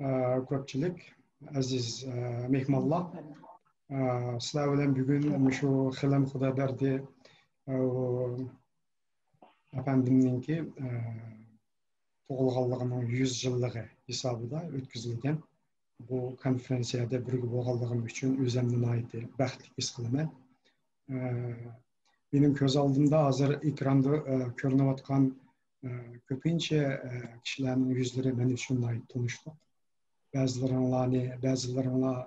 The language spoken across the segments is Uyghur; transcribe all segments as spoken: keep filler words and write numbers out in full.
ئە، كۆپچىلىك، ئەزىز، ئە، مېھمانلار، ئە، سىلەر بىلەن بۈگۈن مۇشۇ خېلىم خۇدابەردى، ئە، ئەپەندىمنىڭكى، ئە، تۇغۇلغانلىقىنىڭ يۈز يىللىقى ھېسابىدا ئۆتكۈزۈلگەن بۇ كونفېرېنسىيەدە بىرگە بولغانلىقىم ئۈچۈن ئۆزۈمنى ناھايىتى بەختلىك ھېس قىلىمەن. ئە، مېنىڭ كۆز ئالدىمدا ھازىر ئېكراندا، ئە، كۆرۈنۈۋاتقان، ئە، كۆپىنچە، ئە، كىشىلەرنىڭ يۈزلىرى مەن ئۈچۈن ناھايىتى تونۇشلۇق. بەزىلىرىڭلارنى، بەزىلىرىڭلار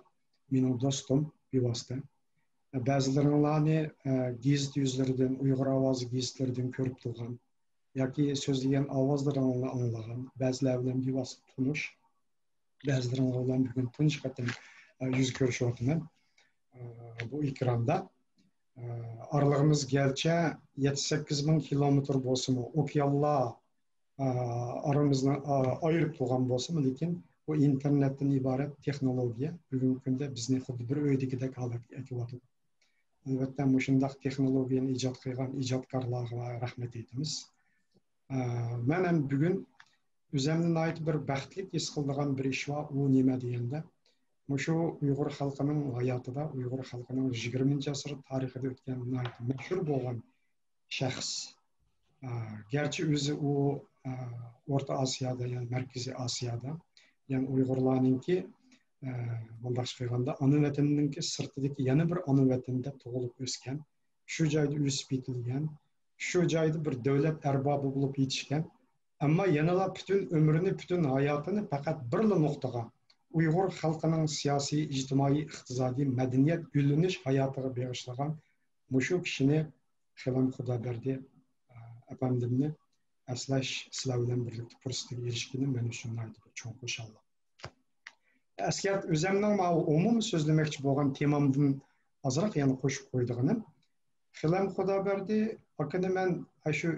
مېنىڭ دوستۇم بىۋاسىتە. بەزىلىرىڭلارنى، ئە، گېزىت يۈزلىرىدىن، ئۇيغۇر ئاۋازى گېزىتلىرىدىن كۆرۈپ تۇرغان ياكى سۆزلىگەن ئاۋازلىرىڭلارنى ئاڭلىغان، بەزىلەر بىلەن بىۋاسىتە تونۇش، بەزىلىرىڭلار بىلەن بۈگۈن تۇنجى قېتىم، ئە، يۈز كۆرۈشۈۋاتىمەن، ئە، بۇ ئېكراندا. ئە، ئارىلىقىمىز گەرچە يەتتە سەككىز مىڭ كىلومېتىر بولسىمۇ، ئوكيانلار، ئە، ئارىمىزنى، ئە، ئايرىپ تۇرغان بولسىمۇ، لېكىن بۇ ئىنتېرنېتتىن ئىبارەت تېخنولوگىيە بۈگۈنكى كۈندە بىزنى خۇددى بىر ئۆيدىكىدەك ھالەتكە ئەكىۋاتىدۇ. ئەلۋەتتە، مۇشۇنداق تېخنولوگىيەنى ئىجاد قىلغان ئىجادكارلارغا رەھمەت ئېيتىمىز. ئە، مەن ھەم بۈگۈن ئۆزەمنى ناھايىتى بىر بەختلىك ھېس قىلىدىغان بىر ئىش بار. ئۇ نېمە دېگەندە، مۇشۇ ئۇيغۇر خەلقىنىڭ ھاياتىدا، ئۇيغۇر خەلقىنىڭ يىگىرمىنچى ئەسىر تارىخىدا ئۆتكەن ناھايىتى مەشھۇر بولغان شەخس. ئە، گەرچە ئۆزى ئۇ، ئە، ئورتا ئاسىيادا، يەنى مەركىزىي ئاسىيادا، يەنى ئۇيغۇرلارنىڭكى، ئە، مۇنداقچە قىلغاندا، ئانا ۋەتىنىڭكى سىرتىدىكى يەنە بىر ئانا ۋەتەندە تۇغۇلۇپ ئۆسكەن، شۇ جايدا ئۆسۈپ يېتىلگەن، شۇ جايدا بىر دۆلەت ئەربابى بولۇپ يېتىشكەن، ئەمما يەنىلا پۈتۈن ئۆمرىنى، پۈتۈن ھاياتىنى پەقەت بىرلا نۇقتىغا، ئۇيغۇر خەلقىنىڭ سىياسىي، ئىجتىمائىي، ئىقتىسادىي، مەدەنىيەت گۈللىنىش ھاياتىغا بېغىشلىغان مۇشۇ كىشىنى، خېلىم خۇدابەردى، ئە، ئەپەندىمنى ئەسلەش، سىلەر بىلەن بىرلىكتە پۇرسىتىگە ئېرىشكىنىم مەن ئۈچۈن ناھايىتى بىر چوڭ خۇشاللىق. ئەسكەرت، ئۆزەمنىڭ ماۋۇ ئومۇمىي سۆزلىمەكچى بولغان تېمامدىن ئازراق يەنە قوشۇپ قويىدىغىنىم، خېلىم خۇدابەردى ئاكىنى مەن ئاشۇ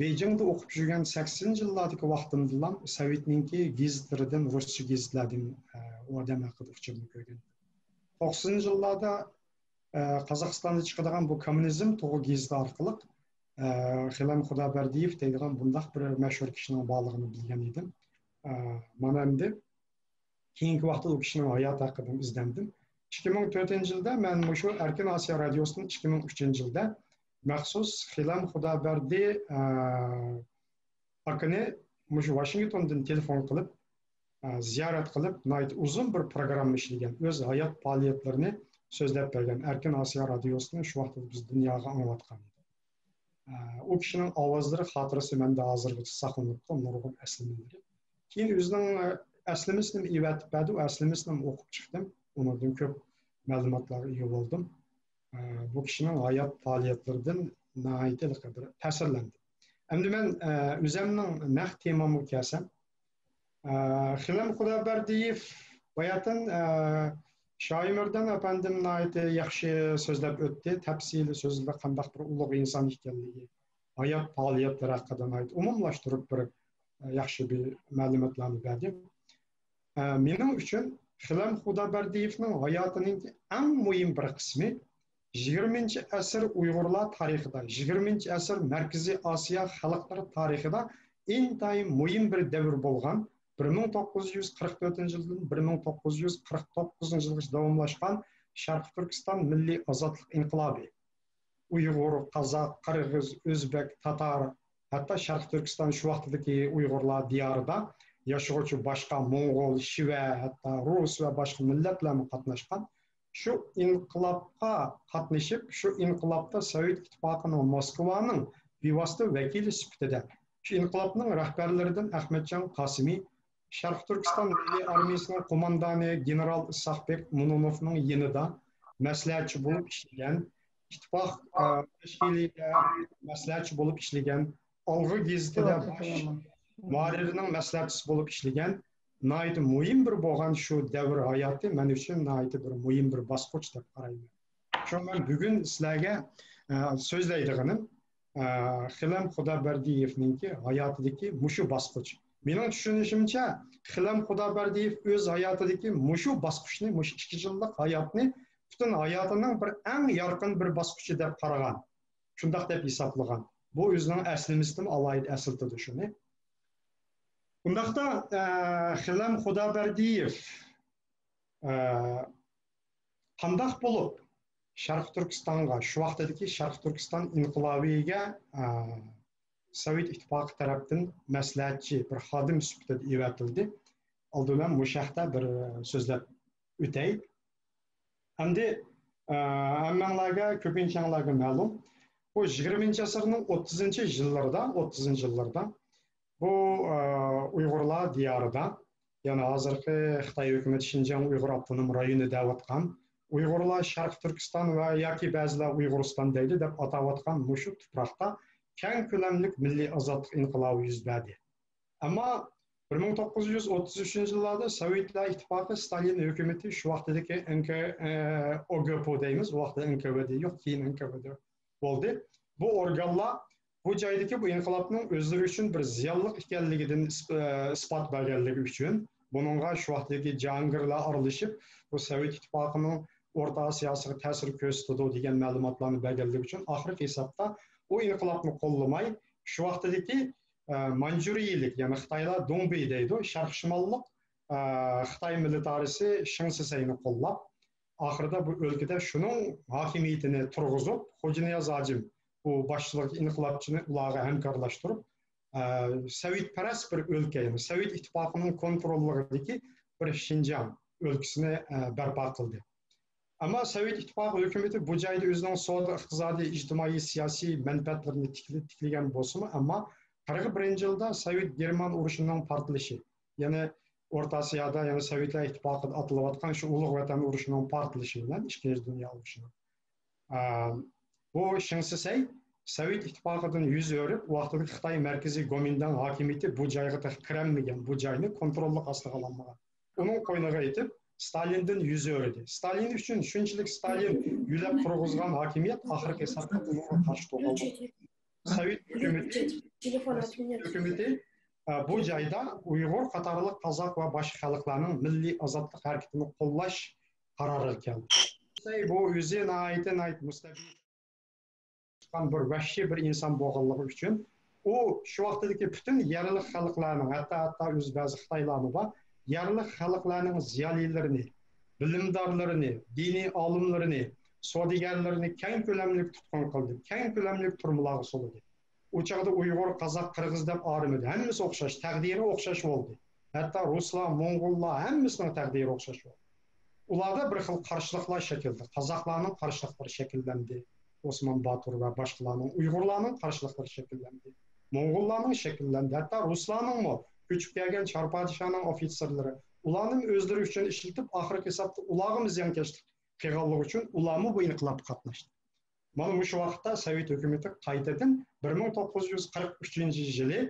بېيجىڭدا ئوقۇپ يۈرگەن سەكسىنىنچى يىللاردىكى ۋاقتىمدىلا سوۋېتنىڭكى گېزىتلىرىدىن، رۇسچە گېزىتلەردىن، ئە، ئۇ ئادەم ھەققىدە ئۇچۇرنى كۆرگەن. توقسىنىنچى يىللاردا، ئە، قازاقىستاندا چىقىدىغان بۇ كوممۇنىزم تۇغى گېزىتى ئارقىلىق، ئە، خېلىم خۇدابەردىيېف دەيدىغان بۇنداق بىر مەشھۇر كىشىنىڭ بارلىقىنى بىلگەن ئىدىم. ئە، مانا ئەمدى كېيىنكى ۋاقىتتا ئۇ كىشىنىڭ ھاياتى ھەققىدە ئىزدەندىم. ئىككى مىڭ تۆتىنچى يىلدا مەن مۇشۇ ئەركىن ئاسىيا رادىيوسىدىن ئىككى مىڭ ئۈچىنچى يىلدا مەخسۇس خېلىم خۇدابەردى، ئە، ئاكىنى مۇشۇ ۋاشىنگتوندىن تېلېفون قىلىپ، ئە، زىيارەت قىلىپ، ناھايىتى ئۇزۇن بىر پروگرامما ئىشلىگەن، ئۆز ھايات پائالىيەتلىرىنى سۆزلەپ بەرگەن. ئەركىن ئاسىيا رادىيوسىنى شۇ ۋاقىتتا بىز دۇنياغا ئاڭلاتقان ئىدۇق. ئە، ئۇ كىشىنىڭ ئاۋازلىرى، خاتىرىسى مەندە ھازىرغىچە ساقلىنىپتۇ، نۇرغۇن ئەسلىمىلىرى. كېيىن ئۆزىنىڭ، ئە، ئەسلىمىسىنىمۇ ئېۋەتىپ بەردى، ئۇ ئەسلىمىسىنىمۇ ئوقۇپ چىقتىم. ئۇنىڭدىن كۆپ مەلۇماتلارغا ئىگە بولدۇم. ئە، بۇ كىشىنىڭ ھايات پائالىيەتلىرىدىن ناھايىتى بىر تەسىرلەندىم. ئەمدى مەن، ئە، ئۆزەمنىڭ نەق تېمامغا كەلسەم، ئە، خېلىم خۇدابەردىيېف باياتىن، ئە، شايىمەردان ئەپەندىم ناھايىتى ياخشى سۆزلەپ ئۆتتى، تەپسىلىي سۆزلەپ قانداق بىر ئۇلۇغ ئىنسان ئىكەنلىكى، ھايات پائالىيەتلىرى ھەققىدە ناھايىتى ئومۇملاشتۇرۇپ بىر، ئە، ياخشى بىر مەلۇماتلارنى بەردى. ئە، مېنىڭ ئۈچۈن خېلىم خۇدابەردىيېۋنىڭ ھاياتىنىڭ ئەڭ مۇھىم بىر قىسمى يىگىرمىنچى ئەسىر ئۇيغۇرلار تارىخىدا، يىگىرمىنچى ئەسىر مەركىزىي ئاسىيا خەلقلىرى تارىخىدا ئىنتايىن مۇھىم بىر دەۋر بولغان بىر مىڭ توققۇز يۈز قىرىق تۆتىنچى يىلدىن بىر مىڭ توققۇز يۈز قىرىق توققۇزىنچى يىلغىچە داۋاملاشقان شەرقىي تۈركىستان مىللىي ئازادلىق ئىنقىلابى. ئۇيغۇر، قازاق، قىرغىز، ئۆزبەك، تاتار، ھەتتا شەرقىي تۈركىستان شۇ ۋاقتىدىكى ئۇيغۇرلار دىيارىدا ياشىغۇچى باشقا موڭغۇل، شىۋە، ھەتتا رۇس ۋە باشقا مىللەتلەرمۇ قاتناشقان. شۇ ئىنقىلابقا قاتنىشىپ، شۇ ئىنقىلابتا سوۋېت ئىتتىپاقىنىڭ، موسكۋانىڭ بىۋاسىتە ۋەكىلى سۈپىتىدە، شۇ ئىنقىلابنىڭ رەھبەرلىرىدىن ئەخمەتجان قاسىمى، شەرقىي تۈركىستان مىللىي ئارمىيىسىنىڭ قوماندانى گېنېرال ئىسھاقبېك مۇنۇنوفنىڭ يېنىدا مەسلىھەتچى بولۇپ ئىشلىگەن، ئىتتىپاق، ئە، تەشكىلىيىتىدە مەسلىھەتچى بولۇپ ئىشلىگەن، ئالغا گېزىتىدە باش مۇھەررىرنىڭ مەسلىھەتچىسى بولۇپ ئىشلىگەن ناھايىتى مۇھىم بىر بولغان شۇ دەۋر ھاياتى مەن ئۈچۈن ناھايىتى بىر مۇھىم بىر باسقۇچ دەپ قارايمەن. شۇڭا مەن بۈگۈن سىلەرگە، ئە، سۆزلەيدىغىنىم، ئە، خېلىم خۇدابەردىيېۋنىڭكى ھاياتىدىكى مۇشۇ باسقۇچ. مېنىڭ چۈشىنىشىمچە، خېلىم خۇدابەردىيېۋ ئۆز ھاياتىدىكى مۇشۇ باسقۇچنى، مۇشۇ ئىككى يىللىق ھاياتنى پۈتۈن ھاياتىنىڭ بىر ئەڭ يارقىن بىر باسقۇچى دەپ قارىغان. شۇنداق دەپ ھېسابلىغان. بۇ ئۆزىنىڭ ئەسلىمىسىدىن ئالاھىدە ئەسلىتىدۇ شۇنى. ئۇنداقتا، ئە، خىلەم خۇدابەردىيېف، ئە، قانداق بولۇپ شەرقىي تۈركىستانغا، شۇ ۋاقتىدىكى شەرقىي تۈركىستان ئىنقىلابىگە، ئە، سوۋېت ئىتتىپاقى تەرەپتىن مەسلىھەتچى، بىر خادىم سۈپىتىدە ئېۋەتىلدى؟ ئالدى بىلەن مۇشۇ ھەقتە بىر سۆزلەپ ئۆتەي. ئەمدى، ئە، ھەممەڭلارگە، كۆپىنچەڭلارگە مەلۇم، بۇ يىگىرمىنچى ئەسىرنىڭ ئوتتۇزىنچى يىللىرىدا، ئوتتۇزىنچى يىللىرىدا بۇ، ئە، ئۇيغۇرلار دىيارىدا، يەنى ھازىرقى خىتاي ھۆكۈمىتى شىنجاڭ ئۇيغۇر ئاپتونوم رايونى دەۋاتقان، ئۇيغۇرلار شەرقىي تۈركىستان ۋە ياكى بەزىلەر ئۇيغۇرىستان دەيدۇ دەپ ئاتاۋاتقان مۇشۇ تۇپراقتا كەڭ كۆلەملىك مىللىي ئازادلىق ئىنقىلابى يۈز بەردى. ئەمما بىر مىڭ توققۇز يۈز ئوتتۇز ئۈچىنچى يىللاردا سوۋېتلار ئىتتىپاقى، ستالىن ھۆكۈمىتى، شۇ ۋاقتىدىكى ئېن كې، ئە، ئو گې پې دەيمىز، ئۇ ۋاقتىدا ئېن كې ۋې دې يوق، كېيىن ئېن كې ۋې دې بولدى. بۇ ئورگانلار بۇ جايدىكى بۇ ئىنقىلابنىڭ ئۆزلىرى ئۈچۈن بىر زىيانلىق ئىكەنلىكىدىن ئىس-، ئە، ئىسپات بەرگەنلىكى ئۈچۈن، بۇنىڭغا شۇ ۋاقتىدىكى جاھانگىرلار ئارىلىشىپ، بۇ سوۋېت ئىتتىپاقىنىڭ ئورتا ئاسىياسىغا تەسىر كۆرسىتىدۇ دېگەن مەلۇماتلارنى بەرگەنلىكى ئۈچۈن، ئاخىرقى ھېسابتا ئۇ ئىنقىلابنى قوللىماي، شۇ ۋاقتىدىكى، ئە، مانجۇرىيىلىك، يەنى خىتايلار دۇڭبېي دەيدۇ، شەرقىي شىماللىق، ئە، خىتاي مىلىتارىسى شېڭ شىسەينى قوللاپ، ئاخىرىدا بۇ ئۆلكىدە شۇنىڭ ھاكىمىيىتىنى تۇرغۇزۇپ، خوجانىياز ھاجىم بۇ باشچىلىق ئىنقىلابچىنى ئۇلارغا ھەمكارلاشتۇرۇپ، ئە، سوۋېتپەرەس بىر ئۆلكە، يەنى سوۋېت ئىتتىپاقىنىڭ كونتروللۇقىدىكى بىر شىنجاڭ ئۆلكىسىنى، ئە، بەرپا قىلدى. ئەمما سوۋېت ئىتتىپاقى ھۆكۈمىتى بۇ جايدا ئۆزىنىڭ سودا، ئىقتىسادىي، ئىجتىمائىي، سىياسىي مەنپەئەتلىرىنى تىكلە-، تىكلىگەن بولسىمۇ، ئەمما قىرىق بىرىنچى يىلدا سوۋېت گېرمان ئۇرۇشىنىڭ پارتلىشى، يەنى ئورتا ئاسىيادا، يەنى سوۋېتلار ئىتتىپاقىدا ئاتىلىۋاتقان شۇ ئۇلۇغ ۋەتەن ئۇرۇشىنىڭ پارتلىشى بىلەن ئىككىنچى دۇنيا ئۇرۇشىنىڭ، ئە، بۇ شېڭ شىسەي سوۋېت ئىتتىپاقىدىن يۈز ئۆرۈپ، ۋاقتىدىكى خىتاي مەركىزىي گومىنداڭ ھاكىمىيىتى بۇ جايغا تېخى كىرەلمىگەن، بۇ جاينى كونتروللۇق ئاستىغا ئالالمىغان. ئۇنىڭ قوينىغا يېتىپ، ستالىندىن يۈز ئۆرۈدى. ستالىن ئۈچۈن شۇنچىلىك ستالىن يۆلەپ تۇرغۇزغان ھاكىمىيەت ئاخىرقى ھېسابتا ئۇنىڭغا قارشى تۇرغان بولدى. سوۋېت ھۆكۈمىتى، ھۆكۈمىتى، ئە، بۇ جايدا ئۇيغۇر قاتارلىق قازاق ۋە باشقا خەلقلەرنىڭ مىللىي ئازادلىق ھەرىكىتىنى قوللاش قارارىغا كەلدى. بۇ ئۆزى ناھايىتى، ناھايىتى مۇستەبىت چىققان بىر ۋەھشىي بىر ئىنسان بولغانلىقى ئۈچۈن، ئۇ شۇ ۋاقتىدىكى پۈتۈن يەرلىك خەلقلەرنىڭ، ھەتتا، ھەتتا ئۆزى بەزى خىتايلارمۇ بار، يەرلىك خەلقلەرنىڭ زىيالىيلىرىنى، بىلىمدارلىرىنى، دىنىي ئالىملىرىنى، سودىگەرلىرىنى كەڭ كۆلەملىك تۇتقۇن قىلدى، كەڭ كۆلەملىك تۈرمىلارغا سولىدى. ئۇ چاغدا ئۇيغۇر، قازاق، قىرغىز دەپ ئايرىمىدى. ھەممىسى ئوخشاش، تەقدىرى ئوخشاش بولدى. ھەتتا رۇسلار، موڭغۇللار، ھەممىسىنىڭ تەقدىرى ئوخشاش بولدى. ئۇلاردا بىر خىل قارشىلىقلار شەكىللەندى. قازاقلارنىڭ قارشىلىقلىرى شەكىللەندى. ئوسمان باتۇر ۋە باشقىلارنىڭ، ئۇيغۇرلارنىڭ قارشىلىقلىرى شەكىللەندى. موڭغۇللارنىڭ شەكىللەندى. ھەتتا رۇسلارنىڭمۇ كۆچۈپ كەلگەن چار پادىشاھنىڭ ئوفىتسېرلىرى، ئۇلارنىمۇ ئۆزلىرى ئۈچۈن ئىشلىتىپ، ئاخىرقى ھېسابتا ئۇلارغىمۇ زىيانكەشلىك قىلغانلىقى ئۈچۈن ئۇلارمۇ بۇ ئىنقىلابقا قاتناشتى. مانا مۇشۇ ۋاقىتتا سوۋېت ھۆكۈمىتى قايتىدىن بىر مىڭ توققۇز يۈز قىرىق ئۈچىنچى يىلى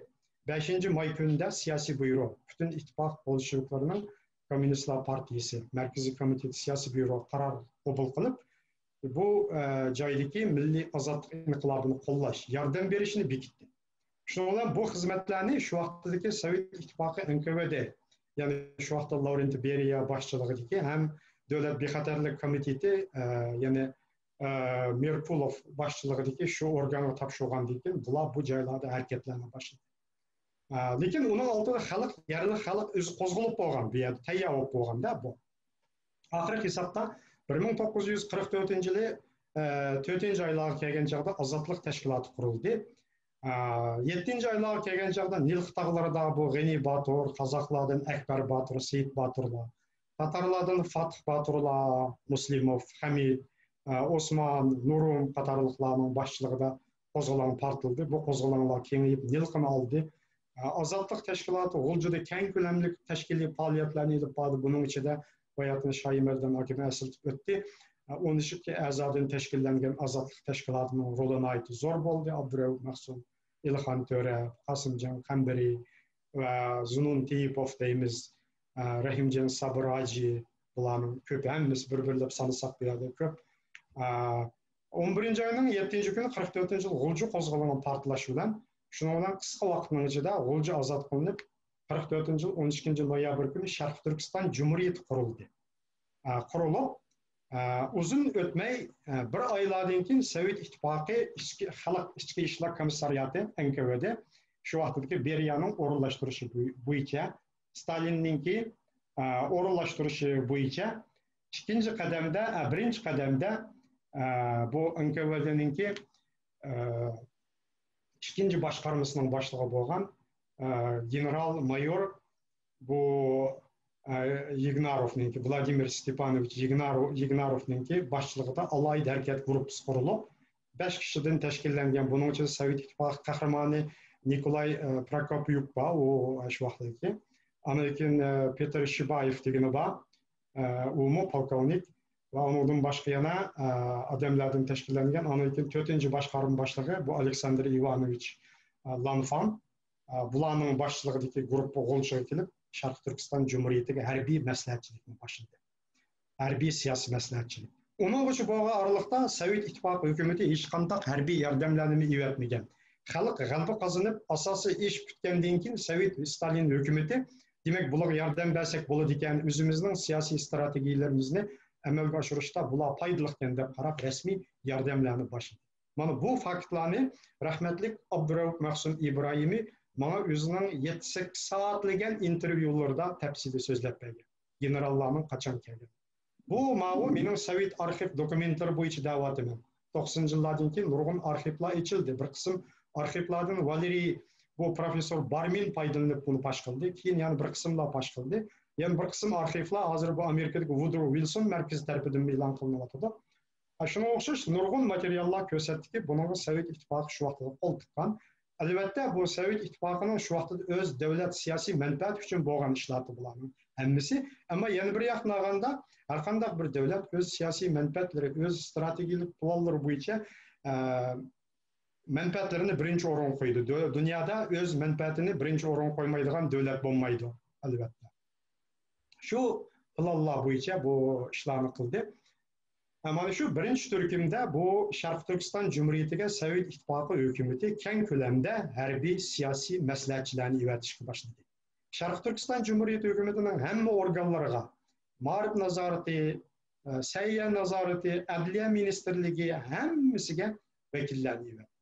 بەشىنچى ماي كۈنىدە سىياسىي بۇيرۇق، پۈتۈن ئىتتىپاق بولشېۋىكلىرىنىڭ كوممۇنىستلار پارتىيىسى مەركىزىي كومىتېتى سىياسىي بۇيرۇق قارار قوبۇل قىلىپ، بۇ، ئە، جايدىكى مىللىي ئازادلىق ئىنقىلابىنى قوللاش، ياردەم بېرىشىنى بېكىتتى. شۇنىڭ بىلەن بۇ خىزمەتلەرنى شۇ ۋاقىتتىكى سوۋېت ئىتتىپاقى ئېن كې ۋې دې، يەنى شۇ ۋاقىتتا لاۋرېنتىي بېرىيا باشچىلىقىدىكى ھەم دۆلەت بىخەتەرلىك كومىتېتى، ئە، يەنى، ئە، مېركۇلوف باشچىلىقىدىكى شۇ ئورگانغا تاپشۇرغاندىن كېيىن، بۇلار بۇ جايلاردا ھەرىكەتلەرنى باشلىدى. ئە، لېكىن ئۇنىڭ ئالدىدا خەلق، يەرلىك خەلق ئۆزى قوزغىلىپ بولغان، بۇ يەردە تەييار بولۇپ بولغاندا بۇ. ئاخىرقى ھېسابتا بىر مىڭ توققۇز يۈز قىرىق تۆتىنچى يىلى، ئە، تۆتىنچى ئايلارغا كەلگەن چاغدا ئازادلىق تەشكىلاتى قۇرۇلدى. ئە، يەتتىنچى ئايلارغا كەلگەن چاغدا نىلقا تاغلىرىدا بۇ غېنى باتۇر، قازاقلاردىن ئەكبەر باتۇر، سېيىت باتۇرلار، تاتارلاردىن فاتىھ باتۇرلار، مۇسلىموف، خەمىت، ئە، ئوسمان، نۇرۇم قاتارلىقلارنىڭ باشچىلىقىدا قوزغىلاڭ پارتلىدى. بۇ قوزغىلاڭلار كېڭىيىپ، نىلقىنى ئالدى. ئازادلىق تەشكىلاتى غۇلجىدا كەڭ كۆلەملىك تەشكىلىي پائالىيەتلەرنى ئېلىپ باردى. بۇنىڭ ئىچىدە باياتىن شاھىمەردان ئاكىمىز ئەسلىتىپ ئۆتتى. ئون ئىككى ئەزادىن تەشكىللەنگەن ئازادلىق تەشكىلاتىنىڭ رولى ناھايىتى زور بولدى. ئابدۇرەئۇپ مەخسۇم، ئېلىخان تۆرە، قاسىمجان قەمبىرى ۋە زۇنۇن تېيىپوف دەيمىز، رەھىمجان سابىر ھاجى، بۇلارنىڭ كۆپى، ھەممىسى بىر-بىرلەپ سانىساق بۇ يەردە كۆپ. ئون بىرىنچى ئاينىڭ يەتتىنچى كۈنى، قىرىق تۆتىنچى يىل غۇلجا قوزغىلىڭى پارتلاش بىلەن، شۇنىڭ بىلەن قىسقا ۋاقىتنىڭ ئىچىدە غۇلجا ئازاد قىلىنىپ، قىرىق تۆتىنچى يىل ئون ئىككىنچى نويابىر كۈنى شەرقىي تۈركىستان جۇمھۇرىيىتى قۇرۇلدى. ئە، قۇرۇلۇپ، ئە، ئۇزۇن ئۆتمەي، ئە، بىر ئايلاردىن كېيىن سوۋېت ئىتتىپاقى ئىچكى، خەلق ئىچكى ئىشلار كومىسسارىياتى، ئەن كې ۋې دې، شۇ ۋاقىتتىكى بېرىيەنىڭ ئورۇنلاشتۇرۇشى بوي-، بويىچە، ستالىننىڭكى، ئە، ئورۇنلاشتۇرۇشى بويىچە ئىككىنچى قەدەمدە، ئە، بىرىنچى قەدەمدە، ئە، بۇ ئېن كو ۋې دېنىڭكى، ئە، ئىككىنچى باشقارمىسىنىڭ باشلىقى بولغان، ئە، گېنېرال مايور بۇ، ئە، يىگناروفنىڭكى، ۋلادىمىر ستېپانوۋىچ يىگنارو-، يىگناروفنىڭكى باشچىلىقىدا ئالاھىدە ھەرىكەت گۇرۇپپىسى قۇرۇلۇپ، بەش كىشىدىن تەشكىللەنگەن، بۇنىڭ ئىچىدە سوۋېت ئىتتىپاقى قەھرىمانى نىكولاي، ئە، پروكوپيۇك بار، ئۇ شۇ ۋاقىتتىكى. ئاندىن كېيىن، ئە، پېتىر شىبايېف دېگىنى بار، ئە، ئۇمۇ پولكوۋنىك ۋە ئۇنىڭدىن باشقا يەنە، ئە، ئادەملەردىن تەشكىللەنگەن. ئاندىن كېيىن تۆتىنچى باشقارما باشلىقى بۇ ئالېكساندىر ئىۋانوۋىچ، ئە، لانفان. ئە، بۇلارنىڭ باشچىلىقىدىكى گۇرۇپپا غۇلجىغا كېلىپ، شەرقىي تۈركىستان جۇمھۇرىيىتىگە ھەربىي مەسلىھەتچىلىكنى باشلىدى. ھەربىي سىياسىي مەسلىھەتچىلىك. ئۇنىڭغىچە بولغان ئارىلىقتا سوۋېت ئىتتىپاقى ھۆكۈمىتى ھېچقانداق ھەربىي ياردەملەرنىمۇ ئېۋەتمىگەن. خەلق غەلىبە قازىنىپ، ئاساسى ئېشىپ كەتكەندىن كېيىن، سوۋېت ستالىن ھۆكۈمىتى، دېمەك، بۇلارغا ياردەم بەرسەك بولىدىكەن، ئۆزىمىزنىڭ سىياسىي ئىستراتېگىيەلىرىمىزنى ئەمەلگە ئاشۇرۇشتا بۇلار پايدىلىقكەن دەپ قاراپ، رەسمىي ياردەملەرنى باشلىدى. مانا بۇ فاكتلارنى رەھمەتلىك ئابدۇرەئۇپ مەخسۇم ئىبراھىمى ماڭا ئۆزىنىڭ يەتتە سەككىز سائەتلىگەن ئىنتېرۋيۇلىرىدا تەپسىلىي سۆزلەپ بەرگەن. گېنېراللارنىڭ قاچان كەلگەن. بۇ ماۋۇ مېنىڭ سوۋېت ئارخىپ دوكۇمېنتلىرى بويىچە دەۋاتىمەن. توقسىنىنچى يىللاردىن كېيىن نۇرغۇن ئارخىپلار ئېچىلدى. بىر قىسىم ئارخىپلاردىن ۋالېرىي، بۇ پروفېسسور بارمىن پايدىلىنىپ بۇنى پاش قىلدى. كېيىن يەنە بىر قىسىملار پاش قىلدى. يەنە بىر قىسىم ئارخىپلار ھازىر بۇ ئامېرىكىدىكى ۋۇدرو ۋىلسون مەركىزى تەرىپىدىن ئېلان قىلىنىۋاتىدۇ. ھە، شۇنىڭغا ئوخشاش نۇرغۇن ماتېرىياللار كۆرسەتتىكى، بۇنىڭغا سوۋېت ئىتتىپاقى شۇ ۋاقتىدا قول تىققان. ئەلۋەتتە، بۇ سوۋېت ئىتتىپاقىنىڭ شۇ ۋاقتىدا ئۆز دۆلەت سىياسىي مەنپەئەتى ئۈچۈن بولغان ئىشلاردى بۇلارنىڭ ھەممىسى. ئەمما يەنە بىر ياقتىن ئالغاندا، ھەرقانداق بىر دۆلەت ئۆز سىياسىي مەنپەئەتلىرى، ئۆز ئىستراتېگىيەلىك پىلانلىرى بويىچە، ئە، مەنپەئەتلىرىنى بىرىنچى ئورۇنغا قويىدۇ. دۇ-، دۇنيادا ئۆز مەنپەئەتىنى بىرىنچى ئورۇنغا قويمايدىغان دۆلەت بولمايدۇ، ئەلۋەتتە. شۇ پىلانلار بويىچە بۇ ئىشلارنى قىلدى. ھە، مانا شۇ بىرىنچى تۈركۈمدە بۇ شەرقىي تۈركىستان جۇمھۇرىيىتىگە سوۋېت ئىتتىپاقى ھۆكۈمىتى كەڭ كۆلەمدە ھەربىي سىياسىي مەسلىھەتچىلەرنى ئېۋەتىشكە باشلىدى. شەرقىي تۈركىستان جۇمھۇرىيىتى ھۆكۈمىتىنىڭ ھەممە ئورگانلىرىغا، مائارىپ نازارىتى، سەھىيە نازارىتى، ئەدلىيە مىنىستىرلىكى، ھەممىسىگە ۋەكىللەرنى ئېۋەتتى.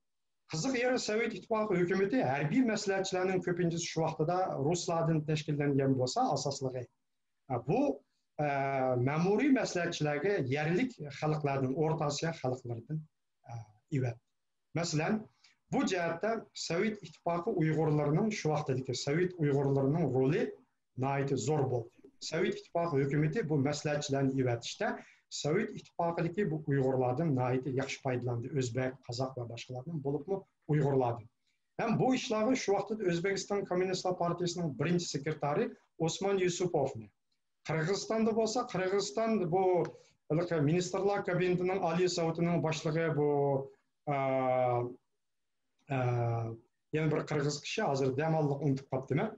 قىزىق يېرى، سوۋېت ئىتتىپاقى ھۆكۈمىتى ھەربىي مەسلىھەتچىلەرنىڭ كۆپىنچىسى شۇ ۋاقتىدا رۇسلاردىن تەشكىللەنگەن بولسا، ئاساسلىقى، ئە، بۇ، ئە، مەمۇرىي مەسلىھەتچىلەرگە يەرلىك خەلقلەردىن، ئورتا ئاسىيا خەلقلىرىدىن، ئە، ئېۋەتتى. مەسىلەن، بۇ جەھەتتە سوۋېت ئىتتىپاقى ئۇيغۇرلىرىنىڭ، شۇ ۋاقتىدىكى سوۋېت ئۇيغۇرلىرىنىڭ رولى ناھايىتى زور بولدى. سوۋېت ئىتتىپاقى ھۆكۈمىتى بۇ مەسلىھەتچىلەرنى ئېۋەتىشتە سوۋېت ئىتتىپاقىدىكى بۇ ئۇيغۇرلاردىن ناھايىتى ياخشى پايدىلاندى. ئۆزبەك، قازاق ۋە باشقىلاردىن، بولۇپمۇ ئۇيغۇرلاردىن. ھەم بۇ ئىشلارغا شۇ ۋاقىتتا ئۆزبېكىستان كوممۇنىستلار پارتىيىسىنىڭ بىرىنچى سېكرېتارى ئوسمان يۈسۈپوفنى، قىرغىزىستاندا بولسا، قىرغىزىستان بۇ ھېلىقى مىنىستىرلار كابىنېتىنىڭ ئالىي سوۋېتىنىڭ باشلىقى بۇ، ئا، ئە، يەنە بىر قىرغىز كىشى، ھازىر دەماللىق ئۇنتۇپ قاپتىمەن.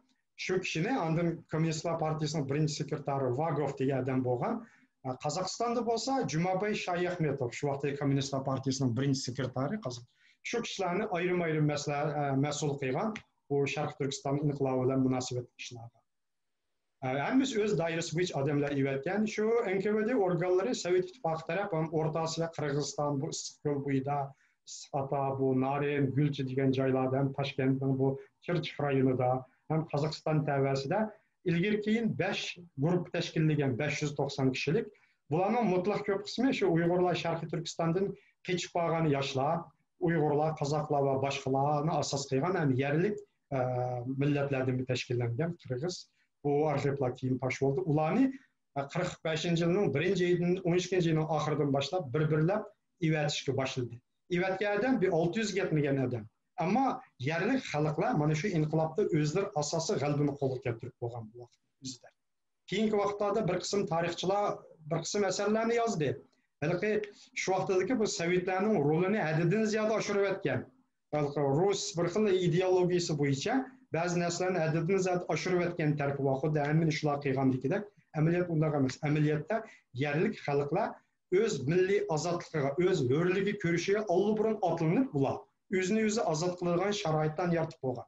شۇ كىشىنى ئاندىن كوممۇنىستلار پارتىيىسىنىڭ بىرىنچى سېكرېتارى ۋاگوف دېگەن ئادەم بولغان. ئە، قازاقىستاندا بولسا جۇماباي شايەخمېتوف، شۇ ۋاقىتتىكى كوممۇنىستلار پارتىيىسىنىڭ بىرىنچى سېكرېتارى قازاق. شۇ كىشىلەرنى ئايرىم-ئايرىم مەسلە-، ئە، مەسئۇل قىلغان بۇ شەرقىي تۈركىستان ئىنقىلابى بىلەن مۇناسىۋەتلىك ئىشلارغا. ھەممىسى ئۆز دائىرىسى بويىچە ئادەملەر ئېۋەتكەن. شۇ ئېن كو ۋې دې ئورگانلىرى سوۋېت ئىتتىپاقى تەرەپ ھەم ئورتا ئاسىيا، قىرغىزىستان، بۇ ئىسسىق كۆل بويىدا، ئىسسىق ئاتا، بۇ نارىن، گۈلچى دېگەن جايلاردا، ھەم تاشكەنتنىڭ بۇ كىرچىك رايونىدا، ھەم قازاقىستان تەۋەسىدە ئىلگىرى كېيىن بەش گۇرۇپپا تەشكىللىگەن، بەش يۈز توقسان كىشىلىك. بۇلارنىڭ مۇتلەق كۆپ قىسمى شۇ ئۇيغۇرلار شەرقىي تۈركىستاندىن قېچىپ بارغان ياشلار، ئۇيغۇرلار، قازاقلار ۋە باشقىلارنى ئاساس قىلغان ھەم يەرلىك، ئە، مىللەتلەردىن تەشكىللەنگەن قىرغىز، بۇ ئارخىپلار كېيىن پاش بولدى. ئۇلارنى، ئە، قىرىق بەشىنچى يىلنىڭ بىرىنچى ئېيىدىن ئون ئىككىنچى يىلنىڭ ئاخىرىدىن باشلاپ بىر-بىرلەپ ئېۋەتىشكە باشلىدى. ئېۋەتكەن ئادەم بىر ئالتە يۈزگە يەتمىگەن ئادەم. ئەمما يەرلىك خەلقلەر مانا شۇ ئىنقىلابتا ئۆزلىرى ئاساسىي غەلىبىنى قولغا كەلتۈرۈپ بولغان بۇ ۋاقىتتا ئۆزىدە. كېيىنكى ۋاقىتلاردا بىر قىسىم تارىخچىلار بىر قىسىم ئەسەرلەرنى يازدى. ھېلىقى شۇ ۋاقىتتىكى بۇ سوۋېتلارنىڭ رولىنى ھەددىدىن زىيادە ئاشۇرۇۋەتكەن. ھېلىقى رۇس بىر خىل ئىدېئولوگىيىسى بويىچە بەزى نەرسىلەرنى ھەددىدىن زىيادە ئاشۇرۇۋەتكەن تەرىپى بار. خۇددى ھەممىنى شۇلار قىلغاندىكىدەك. ئەمەلىيەت ئۇنداق ئەمەس. ئەمەلىيەتتە يەرلىك خەلقلەر ئۆز مىللىي ئازادلىقىغا، ئۆز ھۆرلۈكىگە كۈرىشىگە ئاللىبۇرۇن ئاتلىنىپ، بۇلار ئۆزىنى ئۆزى ئازاد قىلىدىغان شارائىتلارنى يارىتىپ بولغان.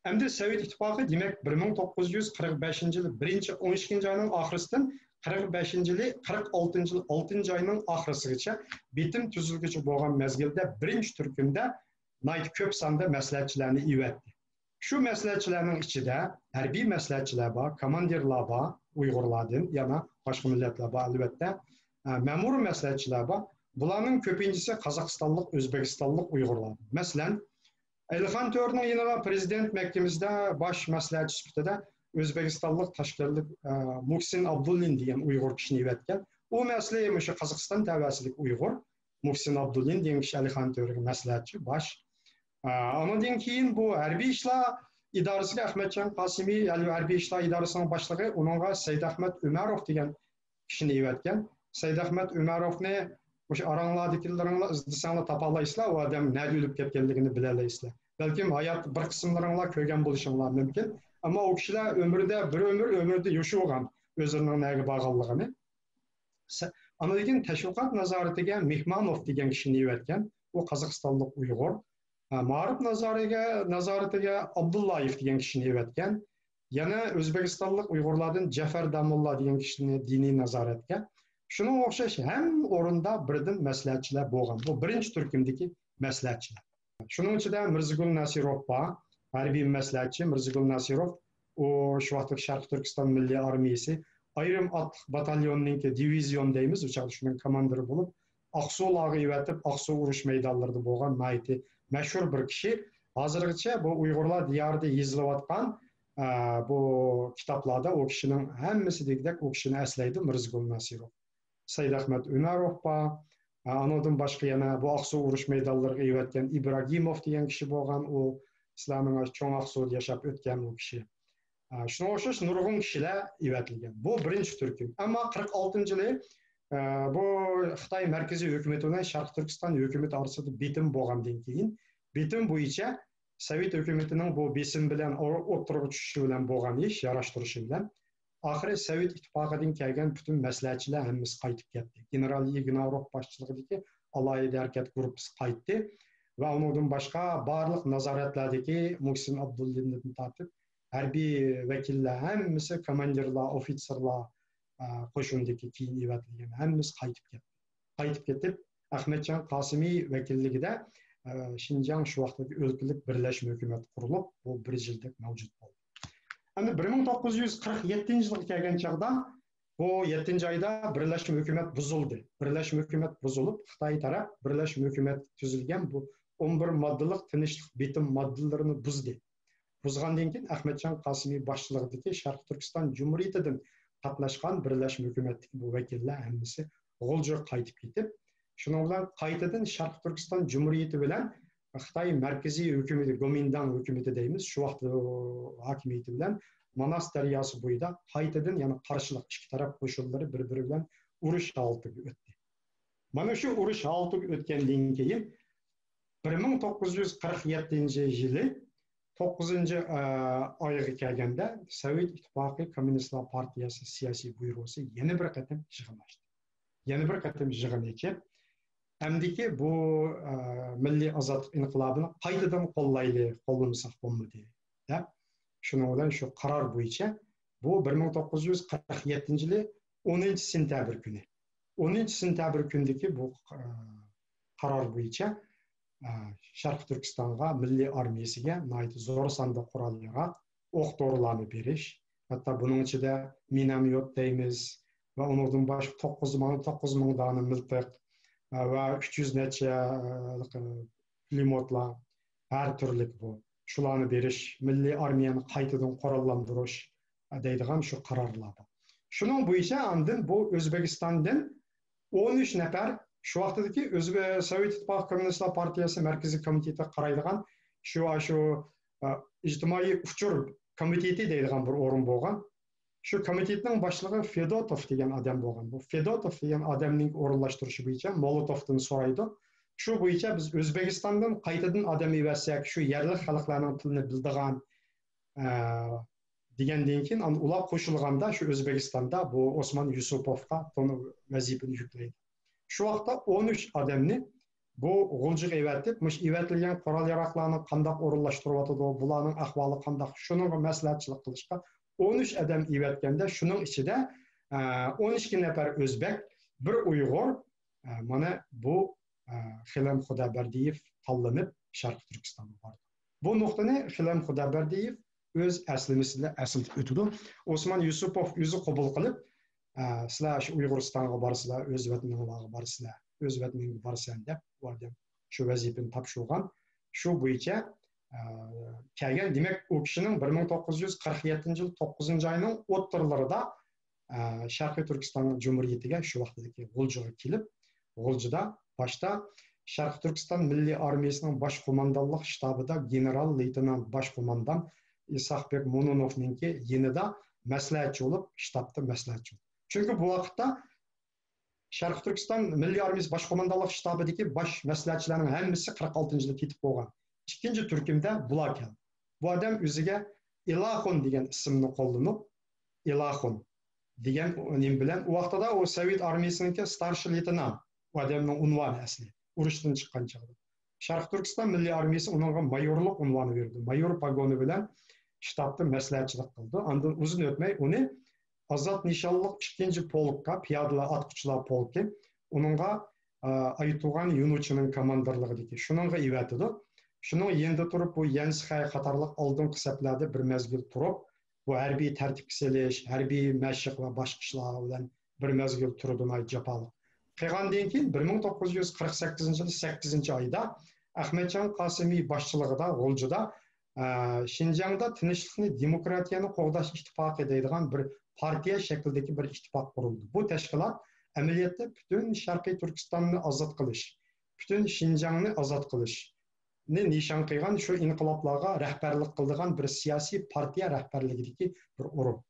ئەمدى سوۋېت ئىتتىپاقى، دېمەك، بىر مىڭ توققۇز يۈز قىرىق بەشىنچى يىل بىرىنچى، ئون ئىككىنچى ئاينىڭ ئاخىرىسىدىن قىرىق بەشىنچى يىلى، قىرىق ئالتىنچى يىل ئالتىنچى ئاينىڭ ئاخىرىسىغىچە بېتىم تۈزۈلگۈچە بولغان مەزگىلدە بىرىنچى تۈركۈمدە ناھايىتى كۆپ ساندا مەسلىھەتچىلەرنى ئېۋەتتى. شۇ مەسلىھەتچىلەرنىڭ ئىچىدە ھەربىي مەسلىھەتچىلەر بار، كوماندىرلار بار، ئۇيغۇرلاردىن يەنە باشقا مىللەتلەر بار، ئەلۋەتتە. ئە، مەمۇرىي مەسلىھەتچىلەر بار. بۇلارنىڭ كۆپىنچىسى قازاقىستانلىق، ئۆزبېكىستانلىق ئۇيغۇرلار. مەسىلەن، ئەلىخان تۆرىنىڭ يېنىغا پرېزىدېنت مەھكىمىسىدە باش مەسلىھەتچى سۈپىتىدە ئۆزبېكىستانلىق تاشكەنتلىك، ئە، مۇھسىن ئابدۇللىن دېگەن ئۇيغۇر كىشىنى ئەۋەتكەن. ئۇ ئەسلى مۇشۇ قازاقىستان تەۋەسىدىكى ئۇيغۇر. مۇھسىن ئابدۇللىن دېگەن كىشى ئەلىخان تۆرىگە مەسلىھەتچى، باش. ئە، ئانىڭدىن كېيىن بۇ ھەربىي ئىشلار ئىدارىسىگە ئەخمەتجان قاسىمى، ھەربىي ئىشلار ئىدارىسىنىڭ باشلىقى، ئۇنىڭغا سەيدئەخمەت ئۆمەروف دېگەن كىشىنى ئېۋەتكەن. سەيدئەخمەت ئۆمەروفنى مۇشۇ ئاراڭلاردىكىلىرىڭلار ئىزدىسەڭلار تاپالايسىلەر، ئۇ ئادەم نەدە ئۆلۈپ كەتكەنلىكىنى بىلەلەيسىلەر. بەلكىم ھايات بىر قىسىملىرىڭلار كۆرگەن بولۇشۇڭلار مۇمكىن. ئەمما ئۇ كىشىلەر ئۆمرىدە بىر ئۆمۈر، ئۆمرىدە يوشۇرغان ئۆزلىرىنىڭ نەگە بارغانلىقىنى. سە-، ئاندىن كېيىن تەشۋىقات نازارىتىگە مېھمانوف دېگەن كىشىنى ئېۋەتكەن. ئۇ قازاقىستانلىق ئۇيغۇر. ھە، مائارىپ نازارىگە، نازارىتىگە ئابدۇللايېف دېگەن كىشىنى ئەۋەتكەن. يەنە ئۆزبېكىستانلىق ئۇيغۇرلاردىن جەفەر داموللا دېگەن كىشىنى دىنىي نازارەتكە. شۇنىڭغا ئوخشاش ھەممە ئورۇندا بىردىن مەسلىھەتچىلەر بولغان. بۇ بىرىنچى تۈركۈمدىكى مەسلىھەتچىلەر. شۇنىڭ ئىچىدە مىرزىگۈل ناسىروف بار، ھەربىي مەسلىھەتچى مىرزىگۈل ناسىروف. ئۇ شۇ ۋاقىتتىكى شەرقىي تۈركىستان مىللىي ئارمىيىسى ئايرىم ئاتلىق باتاليوننىڭكى، دىۋىزىيون دەيمىز، ئۇ چاغدا شۇنىڭ كوماندىرى بولۇپ، ئاقسۇلارغا ئېۋەتىپ، ئاقسۇ ئۇرۇش مەيدانلىرىدا بولغان ناھايىتى مەشھۇر بىر كىشى. ھازىرغىچە بۇ ئۇيغۇرلار دىيارىدا يېزىلىۋاتقان، ئە، بۇ كىتابلاردا ئۇ كىشىنىڭ ھەممىسى دېگۈدەك ئۇ كىشىنى ئەسلەيدۇ، مىرزىگۈل ناسىروف. سەيدئەخمەت ئۆمەروف بار. ئە، ئۇنىڭدىن باشقا يەنە بۇ ئاقسۇ ئۇرۇش مەيدانلىرىغا ئېۋەتكەن ئىبراگىموف دېگەن كىشى بولغان، ئۇ سىلەرنىڭ چوڭ ئاقسۇدا ياشاپ ئۆتكەن ئۇ كىشى. ئە، شۇنىڭغا ئوخشاش نۇرغۇن كىشىلەر ئېۋەتىلگەن. بۇ بىرىنچى تۈركۈم. ئەمما قىرىق ئالتىنچى يىلى، ئە، بۇ خىتاي مەركىزىي ھۆكۈمىتى بىلەن شەرقىي تۈركىستان ھۆكۈمىتى ئارىسىدا بېتىم بولغاندىن كېيىن، بېتىم بويىچە سوۋېت ھۆكۈمىتىنىڭ بۇ بېسىم بىلەن ئور-، ئوتتۇرىغا چۈشۈشى بىلەن بولغان ئىش، ياراشتۇرۇشى بىلەن، ئاخىرى سوۋېت ئىتتىپاقىدىن كەلگەن پۈتۈن مەسلىھەتچىلەر ھەممىسى قايتىپ كەتتى. گېنېرال ئىگناروف باشچىلىقىدىكى ئالاھىدە ھەرىكەت گۇرۇپپىسى قايتتى ۋە ئۇنىڭدىن باشقا بارلىق نازارەتلەردىكى مۇھسىن ئابدۇللىدىن تارتىپ ھەربىي ۋەكىللەر ھەممىسى، كوماندىرلار، ئوفىتسېرلار، ئە، قوشۇندىكى كېيىن ئېۋەتىلگەن ھەممىسى قايتىپ كەتتى. قايتىپ كېتىپ، ئەخمەتجان قاسىمى ۋەكىللىكىدە، ئە، شىنجاڭ شۇ ۋاقىتتىكى ئۆلكىلىك بىرلەشمە ھۆكۈمەت قۇرۇلۇپ، بۇ بىر يىلدەك مەۋجۇت بولدى. ئەمدى بىر مىڭ توققۇز يۈز قىرىق يەتتىنچى يىلغا كەلگەن چاغدا، بۇ يەتتىنچى ئايدا بىرلەشمە ھۆكۈمەت بۇزۇلدى. بىرلەشمە ھۆكۈمەت بۇزۇلۇپ، خىتاي تەرەپ بىرلەشمە ھۆكۈمەت تۈزۈلگەن بۇ ئون بىر ماددىلىق تىنچلىق بېتىم ماددىلىرىنى بۇزدى. بۇزغاندىن كېيىن، ئەخمەتجان قاسىمى باشچىلىقىدىكى شەرقىي تۈركىستان جۇمھۇرىيىتىدىن قاتناشقان بىرلەشمە ھۆكۈمەتتىكى بۇ ۋەكىللەر ھەممىسى غۇلجىغا قايتىپ كېتىپ، شۇنىڭ بىلەن قايتىدىن شەرقىي تۈركىستان جۇمھۇرىيىتى بىلەن خىتاي مەركىزىي ھۆكۈمىتى، گومىنداڭ ھۆكۈمىتى دەيمىز، شۇ ۋاقىت ھاكىمىيىتى بىلەن ماناس دەرياسى بويىدا قايتىدىن يەنە قارشىلىق، ئىككى تەرەپ قوشۇنلىرى بىر-بىرى بىلەن ئۇرۇش ھالىتىگە ئۆتتى. مانا شۇ ئۇرۇش ھالىتىگە ئۆتكەندىن كېيىن، بىر مىڭ توققۇز يۈز قىرىق يەتتىنچى يىلى توققۇزىنچى، ئە، ئايغا كەلگەندە، سوۋېت ئىتتىپاقى كوممۇنىستلار پارتىيەسى سىياسىي بيۇروسى يەنە بىر قېتىم يىغىن ئاچتى. يەنە بىر قېتىم يىغىن ئېچىپ، ئەمدىكى بۇ، ئە، مىللىي ئازادلىق ئىنقىلابىنى قايتىدىن قوللايلى، قوللىمىساق بولمىدى، دەپ، شۇنىڭ بىلەن شۇ قارار بويىچە بۇ بىر مىڭ توققۇز يۈز قىرىق يەتتىنچى يىلى ئونىنچى سېنتەبىر كۈنى، ئونىنچى سېنتەبىر كۈندىكى بۇ، ئە، قارار بويىچە، ئە، شەرقىي تۈركىستانغا مىللىي ئارمىيەسىگە ناھايىتى زور ساندا قورال ياراغ، ئوق دورىلارنى بېرىش، ھەتتا بۇنىڭ ئىچىدە مىنوميوت دەيمىز ۋە ئۇنىڭدىن باشقا توققۇز مىڭ، توققۇز مىڭ دانە مىلتىق، ئە، ۋە ئۈچ يۈز نەچچە، ئە، پۇلېميوتلار، ھەر تۈرلۈك بۇ. شۇلارنى بېرىش، مىللىي ئارمىيەنى قايتىدىن قوراللاندۇرۇش، ئە، دەيدىغان شۇ قارارلار بار. شۇنىڭ بويىچە ئاندىن بۇ ئۆزبېكىستاندىن ئون ئۈچ نەپەر شۇ ۋاقتىدىكى ئۆزبە-، سوۋېت ئىتتىپاقى كوممۇنىستلار پارتىيەسى مەركىزىي كومىتېتىغا قارايدىغان شۇ، شۇ، ئە، ئىجتىمائىي ئۇچۇر كومىتېتى دەيدىغان بىر ئورۇن بولغان. شۇ كومىتېتنىڭ باشلىقى فېدوتوف دېگەن ئادەم بولغان. بۇ فېدوتوف دېگەن ئادەمنىڭ ئورۇنلاشتۇرۇشى بويىچە مولوتوفتىن سورايدۇ. شۇ بويىچە بىز ئۆزبېكىستاندىن قايتىدىن ئادەم ئەۋەتسەك، شۇ يەرلىك خەلقلەرنىڭ تىلىنى بىلىدىغان، ئە، دېگەندىن كېيىن، ئان-، ئۇلار قوشۇلغاندا، شۇ ئۆزبېكىستاندا بۇ ئوسمان يۈسۈپوفقا تون-، ۋەزىپىنى يۈكلەيدۇ. شۇ ۋاقىتتا ئون ئۈچ ئادەمنى بۇ غۇلجىغا ئېۋەتىپ، مۇشۇ ئېۋەتىلگەن قورال-ياراغلارنى قانداق ئورۇنلاشتۇرۇۋاتىدۇ، بۇلارنىڭ ئەھۋالى قانداق، شۇنىڭغا مەسلىھەتچىلىك قىلىشقا ئون ئۈچ ئادەم ئېۋەتكەندە، شۇنىڭ ئىچىدە، ئە، ئون ئىككى نەپەر ئۆزبەك، بىر ئۇيغۇر، ئە، مانا بۇ، ئە، خىلەم خۇدابەردىيېف تاللىنىپ شەرقىي تۈركىستانغا باردى. بۇ نۇقتىنى خىلەم خۇدابەردىيېف ئۆز ئەسلىمىسىدە ئەسلىتىپ ئۆتىدۇ. ئوسمان يۈسۈپوف ئۆزى قوبۇل قىلىپ، ئە، سىلەر شۇ ئۇيغۇرىستانغا بارىسىلەر، ئۆز ۋەتىنىڭلارغا بارىسىلەر، ئۆز ۋەتىنىڭگە بارىسەن دەپ، ئۇ ئادەم شۇ ۋەزىپىنى تاپشۇرغان. شۇ بويىچە، ئە، كەلگەن. دېمەك، ئۇ كىشىنىڭ بىر مىڭ توققۇز يۈز قىرىق يەتتىنچى يىل توققۇزىنچى ئاينىڭ ئوتتۇرىلىرىدا، ئە، شەرقىي تۈركىستان جۇمھۇرىيىتىگە، شۇ ۋاقتىدىكى غۇلجىغا كېلىپ، غۇلجىدا باشتا شەرقىي تۈركىستان مىللىي ئارمىيىسىنىڭ باش قوماندانلىق شتابىدا گېنېرال لېيتېنانت باش قوماندان ئىسھاقبېك مونۇنوفنىڭكى يېنىدا مەسلىھەتچى بولۇپ، شتابتا مەسلىھەتچى بولدى. چۈنكى بۇ ۋاقىتتا شەرقىي تۈركىستان مىللىي ئارمىيىسى باش قوماندانلىق شتابىدىكى باش مەسلىھەتچىلەرنىڭ ھەممىسى قىرىق ئالتىنچى يىلى كېتىپ بولغان. ئىككىنچى تۈركۈمدە بۇلار كەلدى. بۇ ئادەم ئۆزىگە ئىلاخۇن دېگەن ئىسىمنى قوللىنىپ، ئىلاخۇن دېگەن نېمە بىلەن، ئۇ ۋاقتىدا ئۇ سوۋېت ئارمىيىسىنىڭكى ستارشىي لېيتېنانت، ئۇ ئادەمنىڭ ئۇنۋانى ئەسلى، ئۇرۇشتىن چىققان چېغىدا. شەرقىي تۈركىستان مىللىي ئارمىيىسى ئۇنىڭغا مايورلۇق ئۇنۋانى بېرىدۇ. مايور پاگونى بىلەن شتابتا مەسلىھەتچىلىك قىلىدۇ. ئاندىن ئۇزۇن ئۆتمەي ئۇنى ئازاد نىشانلىق ئىككىنچى پولكقا، پىيادىلەر ئاتقۇچىلار پولكى، ئۇنىڭغا، ئا، ئايتۇغان يۇنۇچىنىڭ كاماندىرلىقىدىكى، شۇنىڭغا ئېۋەتىدۇ. شۇنىڭ يېنىدا تۇرۇپ، بۇ يەنسىخەي قاتارلىق ئالدىنقى سەپلەردە بىر مەزگىل تۇرۇپ، بۇ ھەربىي تەرتىپكە سېلىش، ھەربىي مەشىق ۋە باشقا ئىشلار بىلەن بىر مەزگىل تۇرىدۇ، ناھايىتى جاپالىق. قىلغاندىن كېيىن، بىر مىڭ توققۇز يۈز قىرىق سەككىزىنچى يىلى سەككىزىنچى ئايدا ئەخمەتجان قاسىمى باشچىلىقىدا غۇلجىدا، ئە، شىنجاڭدا تىنچلىقنى، دېموكراتىيەنى قوغداش ئىتتىپاقى دەيدىغان بىر پارتىيە شەكلىدىكى بىر ئىتتىپاق قۇرۇلدى. بۇ تەشكىلات ئەمەلىيەتتە پۈتۈن شەرقىي تۈركىستاننى ئازاد قىلىش، پۈتۈن شىنجاڭنى ئازاد قىلىشنى نىشان قىلغان، شۇ ئىنقىلابلارغا رەھبەرلىك قىلىدىغان بىر سىياسىي پارتىيە رەھبەرلىكىدىكى بىر ئۇرۇق.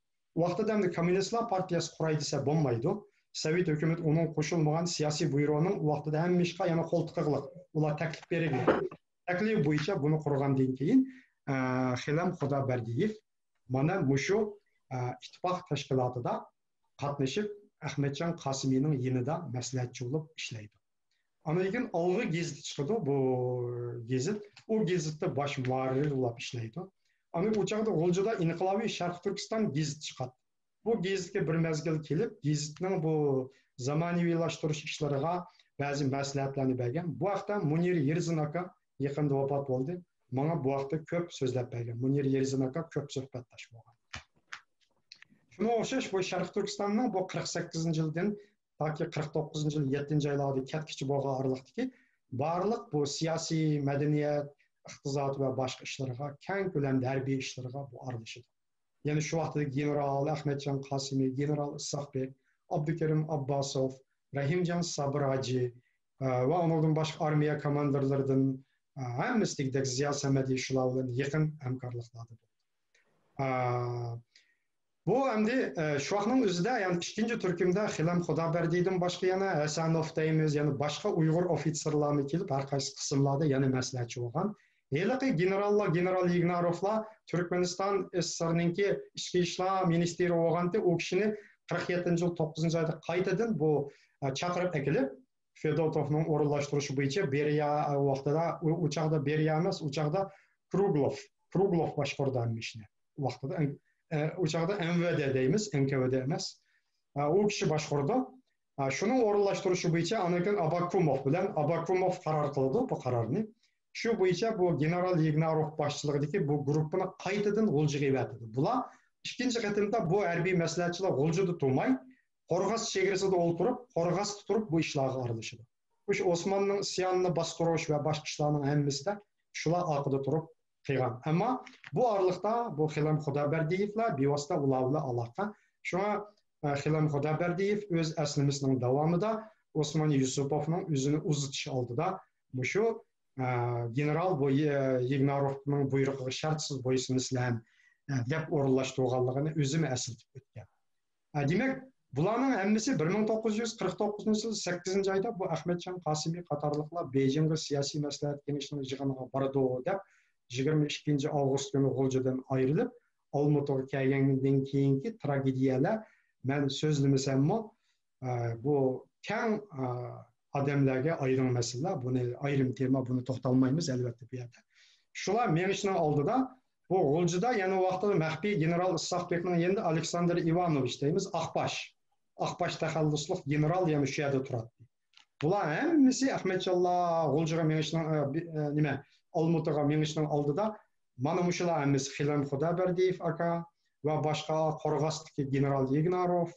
ۋاقتىدا ئەمدى كوممۇنىستلار پارتىيەسى قۇراي دېسە بولمايدۇ. سوۋېت ھۆكۈمىتى ئۇنىڭغا قوشۇلمىغان، سىياسىي بۇيرۇنىڭ ۋاقتىدا ھەممە ئىشقا يەنە قول تىقىغلىق. ئۇلار تەكلىپ بېرىگلىك. تەكلىپ بويىچە بۇنى قۇرغاندىن كېيىن، ئە، خىلەم خۇدابەردىيېف مانا مۇشۇ، ئە، ئىتتىپاق تەشكىلاتىدا قاتنىشىپ، ئەخمەتجان قاسىمىنىڭ يېنىدا مەسلىھەتچى بولۇپ ئىشلەيدۇ. ئاندىن كېيىن ئالغا گېزىتى چىقىدۇ، بۇ گېزىت. ئۇ گېزىتتە باش مۇھەررىر بولۇپ ئىشلەيدۇ. ئاندىن ئۇ چاغدا غۇلجىدا ئىنقىلابىي شەرقىي تۈركىستان گېزىتى چىقاتتى. بۇ گېزىتكە بىر مەزگىل كېلىپ، گېزىتنىڭ بۇ زامانىۋىلاشتۇرۇش ئىشلىرىغا بەزى مەسلىھەتلەرنى بەرگەن. بۇ ھەقتە مۇنىر يېرزىن ئاكا يېقىندا ۋاپات بولدى. ماڭا بۇ ھەقتە كۆپ سۆزلەپ بەرگەن. مۇنىر يېرزىن ئاكا كۆپ سۆھبەتداش بولغان. شۇنىڭغا ئوخشاش، بۇ شەرقىي تۈركىستاننىڭ بۇ قىرىق سەككىزىنچى يىلدىن تاكى قىرىق توققۇزىنچى يىل يەتتىنچى ئايلاردا كەتكۈچە بولغان ئارىلىقتىكى بارلىق بۇ سىياسىي، مەدەنىيەت، ئىقتىساد ۋە باشقا ئىشلىرىغا، كەڭ كۆلەمدە ھەربىي ئىشلىرىغا بۇ ئارىلىشىدۇ. يەنە شۇ ۋاقىتتىكى گېنېرال ئەخمەتجان قاسىمى، گېنېرال ئىسھاقبېك، ئابدۇكېرىم ئابباسوف، رەھىمجان سابىر ھاجى، ئە، ۋە ئۇنىڭدىن باشقا ئارمىيە كوماندىرلىرىدىن، ئە، ھەممىسى دېگۈدەك زىيا سەمەدى شۇلار بىلەن يېقىن ھەمكارلىقلاردا بولدى. ئە، بۇ ئەمدى، ئە، شۇ ۋاقىتنىڭ ئۆزىدە، يەنى ئىككىنچى تۈركۈمدە خىلەم خۇدابەردىدىن باشقا يەنە ھەسەنوف دەيمىز، يەنە باشقا ئۇيغۇر ئوفىتسېرلارمۇ كېلىپ، ھەر قايسى قىسىملاردا يەنە مەسلىھەتچى بولغان. ھېلىقى گېنېراللار، گېنېرال يىگناروفلار تۈركمەنىستان ئېسسىرنىڭكى ئىچكى ئىشلار مىنىستىرى بولغانتى، ئۇ كىشىنى قىرىق يەتتىنچى يىل توققۇزىنچى ئايدا قايتىدىن بۇ، ئە، چاقىرىپ ئەكېلىپ، فېدوتوفنىڭ ئورۇنلاشتۇرۇشى بويىچە بېرىيا ۋاقتىدا، ئۇ، ئۇ چاغدا بېرىيا ئەمەس، ئۇ چاغدا كروگلوف، كروگلوف باشقۇرىدۇ ھەممە ئىشنى. ۋاقتىدا ئەن-، ئە، ئۇ چاغدا ئەن ۋە دە دەيمىز، ئەن كە ۋە دە ئەمەس. ئە، ئۇ كىشى باشقۇرىدۇ. ئە، شۇنىڭ ئورۇنلاشتۇرۇشى بويىچە ئاندىن كېيىن ئاباكۇموف بىلەن، ئاباكۇموف قارار قىلىدۇ بۇ قارارنى. شۇ بويىچە بۇ گېنېرال يىگناروف باشچىلىقىدىكى بۇ گۇرۇپپىنى قايتىدىن غۇلجىغا ئەۋەتىدۇ. بۇلار ئىككىنچى قېتىمدا بۇ ھەربىي مەسلىھەتچىلەر غۇلجىدا تۇرماي، قورغاس چېگرىسىدا ئولتۇرۇپ، قورغاستا تۇرۇپ بۇ ئىشلارغا ئارىلىشىدۇ. مۇشۇ ئوسماننىڭ ئىسيانىنى باستۇرۇش ۋە باشقا ئىشلارنىڭ ھەممىسىدە شۇلار ئارقىدا تۇرۇپ قىلغان. ئەمما بۇ ئارىلىقتا بۇ خىلەم خۇدابەردىيېۋلار بىۋاسىتە ئۇلار بىلەن ئالاقە. شۇڭا، ئە، خىلەم خۇدابەردىيېۋ ئۆز ئەسلىمىسىنىڭ داۋامىدا ئوسمان يۈسۈپوفنىڭ ئۆزىنى ئۇزىتىش ئالدىدا مۇشۇ، ئە، گېنېرال بۇ، يىگناروفنىڭ بۇيرۇقىغا شەرتسىز بويسۇنىسىلەر، ئە، دەپ ئورۇنلاشتۇرغانلىقىنى ئۆزىمۇ ئەسلىتىپ ئۆتكەن. ئە، دېمەك، بۇلارنىڭ ھەممىسى بىر مىڭ توققۇز يۈز قىرىق توققۇزىنچى يىل سەككىزىنچى ئايدا بۇ ئەخمەتجان قاسىمى قاتارلىقلار بېيجىڭغا سىياسىي مەسلىھەت كېڭىشىنىڭ يىغىنىغا بارىدۇ دەپ، يىگىرمە ئىككىنچى ئاۋغۇست كۈنى غۇلجىدىن ئايرىلىپ، ئالمۇتىغا كەلگەندىن كېيىنكى تراگېدىيەلەر، مەن سۆزلىمىسەممۇ، ئە، بۇ كەڭ، ئە، ئادەملەرگە ئايدىڭ مەسىلىلەر. بۇنى ئايرىم تېما، بۇنى توختالمايمىز، ئەلۋەتتە، بۇ يەردە. شۇلار مېڭىشنىڭ ئالدىدا بۇ غۇلجىدا يەنە ۋاقتىدا مەخپىي گېنېرال ئىسھاق بېكنىڭ يېنىدا ئالېكساندىر ئىۋانوۋىچ دەيمىز، ئاقباش. ئاقباش تەخەللۇسلۇق گېنېرال يەنە شۇ يەردە تۇراتتى. بۇلار ھەممىسى ئەخمەتجانلار غۇلجىغا مېڭىشنىڭ، ئە، بى-، ئە، نېمە، ئالمۇتىغا مېڭىشنىڭ ئالدىدا مانا مۇشۇلار ھەممىسى خېلىم خۇدابەردىيېف ئاكا ۋە باشقا قورغاستىكى گېنېرال يىگناروف،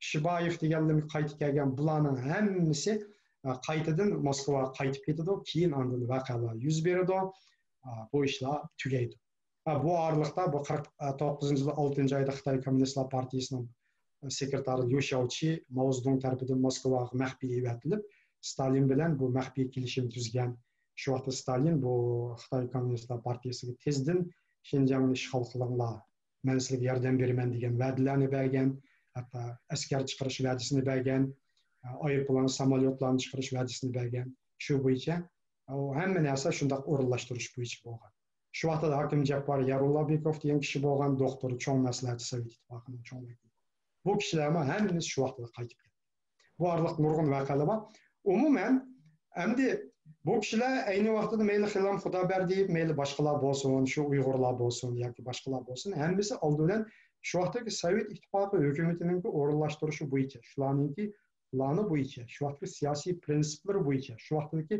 شىبايېف دېگەنلىرىمۇ قايتا كەلگەن، بۇلارنىڭ ھەممىسى، ئە، قايتىدىن موسكۋاغا قايتىپ كېتىدۇ. كېيىن ئاندىن ۋەقەلەر يۈز بېرىدۇ. ئا، بۇ ئىشلار تۈگەيدۇ. ئا، بۇ ئارىلىقتا بۇ قىرىق توققۇزىنچى يىلى ئالتىنچى ئايدا خىتاي كوممۇنىستلار پارتىيىسىنىڭ سېكرېتارى ليۇ شياۋچى ماۋزېدۇڭ تەرىپىدىن موسكۋاغا مەخپىي ئەۋەتىلىپ، ستالىن بىلەن بۇ مەخپىي كېلىشىم تۈزگەن. شۇ ۋاقىتتا ستالىن بۇ خىتاي كوممۇنىستلار پارتىيىسىگە تېزدىن شىنجاڭنى ئىشغال قىلىڭلار، مەن سىلەرگە ياردەم بېرىمەن دېگەن ۋەدىلەرنى بەرگەن، ھەتتا ئەسكەر چىقىرىش ۋەدىسىنى بەرگەن، ئايروپىلان، ساموليوتلارنى چىقىرىش ۋەدىسىنى بەرگەن. شۇ بويىچە ئۇ ھەممە نەرسە شۇنداق ئورۇنلاشتۇرۇش بويىچە بولغان. شۇ ۋاقىتتا ھاكىم جاپپار يارۇللابېكوف دېگەن كىشى بولغان، دوختۇر، چوڭ مەسلىھەتچى، سوۋېت ئىتتىپاقىنىڭ چوڭ ۋەكىلى. بۇ كىشىلەرمۇ ھەممىسى شۇ ۋاقىتتا قايتىپ كەلدى. بۇ ئارىلىق نۇرغۇن ۋەقەلەر بار. ئومۇمەن، ئەمدى بۇ كىشىلەر ئەينى ۋاقتىدا مەيلى خېلىم خۇدابەردىيېف، مەيلى باشقىلار بولسۇن، شۇ ئۇيغۇرلار بولسۇن ياكى باشقىلار بولسۇن، ھەممىسى ئالدى بىلەن شۇ ۋاقىتتىكى سوۋېت ئىتتىپاقى ھۆكۈمىتىنىڭكى ئورۇنلاشتۇرۇشى بويىچە، شۇلارنىڭكى پىلانى بويىچە، شۇ ۋاقىتتىكى سىياسىي پرىنسىپلىرى بويىچە، شۇ ۋاقىتتىكى،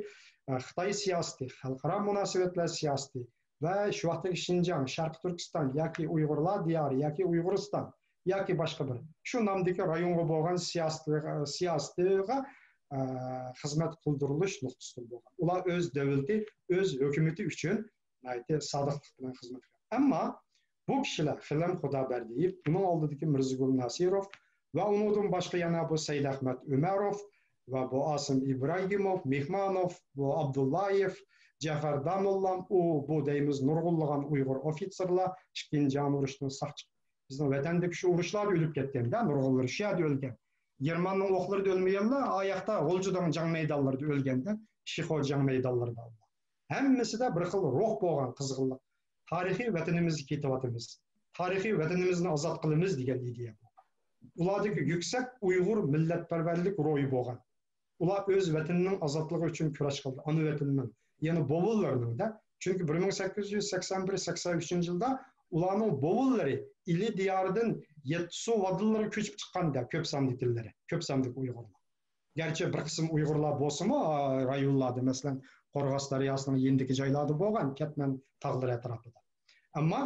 ئە، خىتاي سىياسىتى، خەلقئارا مۇناسىۋەتلەر سىياسىتى ۋە شۇ ۋاقىتتىكى شىنجاڭ، شەرقىي تۈركىستان ياكى ئۇيغۇرلار دىيارى ياكى ئۇيغۇرىستان ياكى باشقا بىر شۇ نامدىكى رايونغا بولغان سىياسىتىغا، سىياسىتىغا، ئە، خىزمەت قىلدۇرۇلۇش نۇقتىسىدىن بولغان. ئۇلار ئۆز دۆلىتى، ئۆز ھۆكۈمىتى ئۈچۈن ناھايىتى سادىقلىق بىلەن خىزمەت قىلغان. ئەمما بۇ كىشىلەر، خېلىم خۇدابەردىيېف، ئۇنىڭ ئالدىدىكى مىرزىگۈل ناسىروف ۋە ئۇنىڭدىن باشقا يەنە بۇ سەيدئەخمەت ئۆمەروف ۋە بۇ ئاسىم ئىبراگىموف، مېھمانوف، بۇ ئابدۇللايېف، جەفەر داموللام، ئۇ، بۇ دەيمىز نۇرغۇنلىغان ئۇيغۇر ئوفىتسېرلار ئىككىنچى جاھان ئۇرۇشىدىن ساقچى، بىزنىڭ ۋەتەندىكى شۇ ئۇرۇشلاردا ئۆلۈپ كەتكەندە، نۇرغۇنلىرى شۇ يەردە ئۆلگەن. گېرماننىڭ ئوقلىرىدا ئۆلمىگەنلا، ئا ياقتا غۇلجىدىڭ جەڭ مەيدانلىرىدا ئۆلگەندە، شىخور جەڭ مەيدانلىرىدا. ھەممىسىدە بىر خىل روھ بولغان، قىزغىنلىق. تارىخىي ۋەتىنىمىزگە كېتىۋاتىمىز. تارىخىي ۋەتىنىمىزنى ئازاد قىلىمىز دېگەن ئىدىيە بولغان. ئۇلاردىكى يۈكسەك ئۇيغۇر مىللەتپەرۋەرلىك روھى بولغان. ئۇلار ئۆز ۋەتىنىنىڭ ئازادلىقى ئۈچۈن كۈرەش قىلدى. ئانا ۋەتىنىنىڭ، يەنى بوۋىلىرىنىڭ-دە. چۈنكى بىر مىڭ سەككىز يۈز سەكسەن بىر، سەكسەن ئۈچىنچى يىلدا ئۇلارنىڭ بوۋىلىرى ئىلى دىيارىدىن يەتتىسۇ ۋادىلىرىغا كۆچۈپ چىققان-دە، كۆپ ساندىكىلىرى، كۆپ ساندىكى ئۇيغۇرلار. گەرچە بىر قىسىم ئۇيغۇرلار بولسىمۇ، ئا، رايونلاردا، مەسىلەن، قورغاس دەرياسىنىڭ يېنىدىكى جايلاردا بولغان، كەتمەن تاغلىرى ئەتراپىدا. ئەمما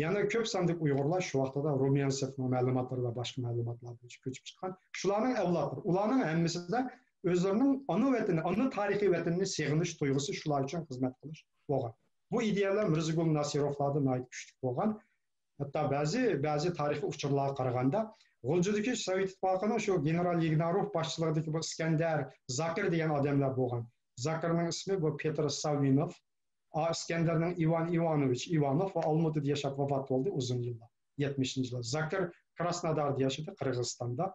يەنە كۆپ ساندىكى ئۇيغۇرلار شۇ ۋاقتىدا روميانسېفنىڭ مەلۇماتلىرى ۋە باشقا مەلۇماتلار بويىچە كۆچۈپ چىققان. شۇلارنىڭ ئەۋلادلىرى، ئۇلارنىڭ ھەممىسىدە ئۆزلىرىنىڭ ئانا ۋەتىنى، ئانا تارىخىي ۋەتىنىنى سېغىنىش تۇيغۇسى، شۇلار ئۈچۈن خىزمەت قىلىش بولغان. بۇ ئىدىيەلەر مىرزىگۈل ناسىروفلاردا ناھايىتى كۈچلۈك بولغان. ھەتتا بەزى، بەزى تارىخىي ئۇچۇرلارغا قارىغاندا، غۇلجىدىكى سوۋېت ئىتتىپاقىنىڭ شۇ گېنېرال يىگناروف باشچىلىقىدىكى بۇ ئىسكەندەر، زاكىر دېگەن ئادەملەر بولغان. زاكىرنىڭ ئىسمى بۇ پېتىر ساۋىنوف. ئا، ئىسكەندەرنىڭ ئىۋان ئىۋانوۋىچ ئىۋانوف ۋە ئالمۇتىدا ياشاپ ۋاپات بولدى ئۇزۇن يىللار، يەتمىشىنچى يىللار. زاكىر كراسنوداردا ياشىدى، قىرغىزىستاندا.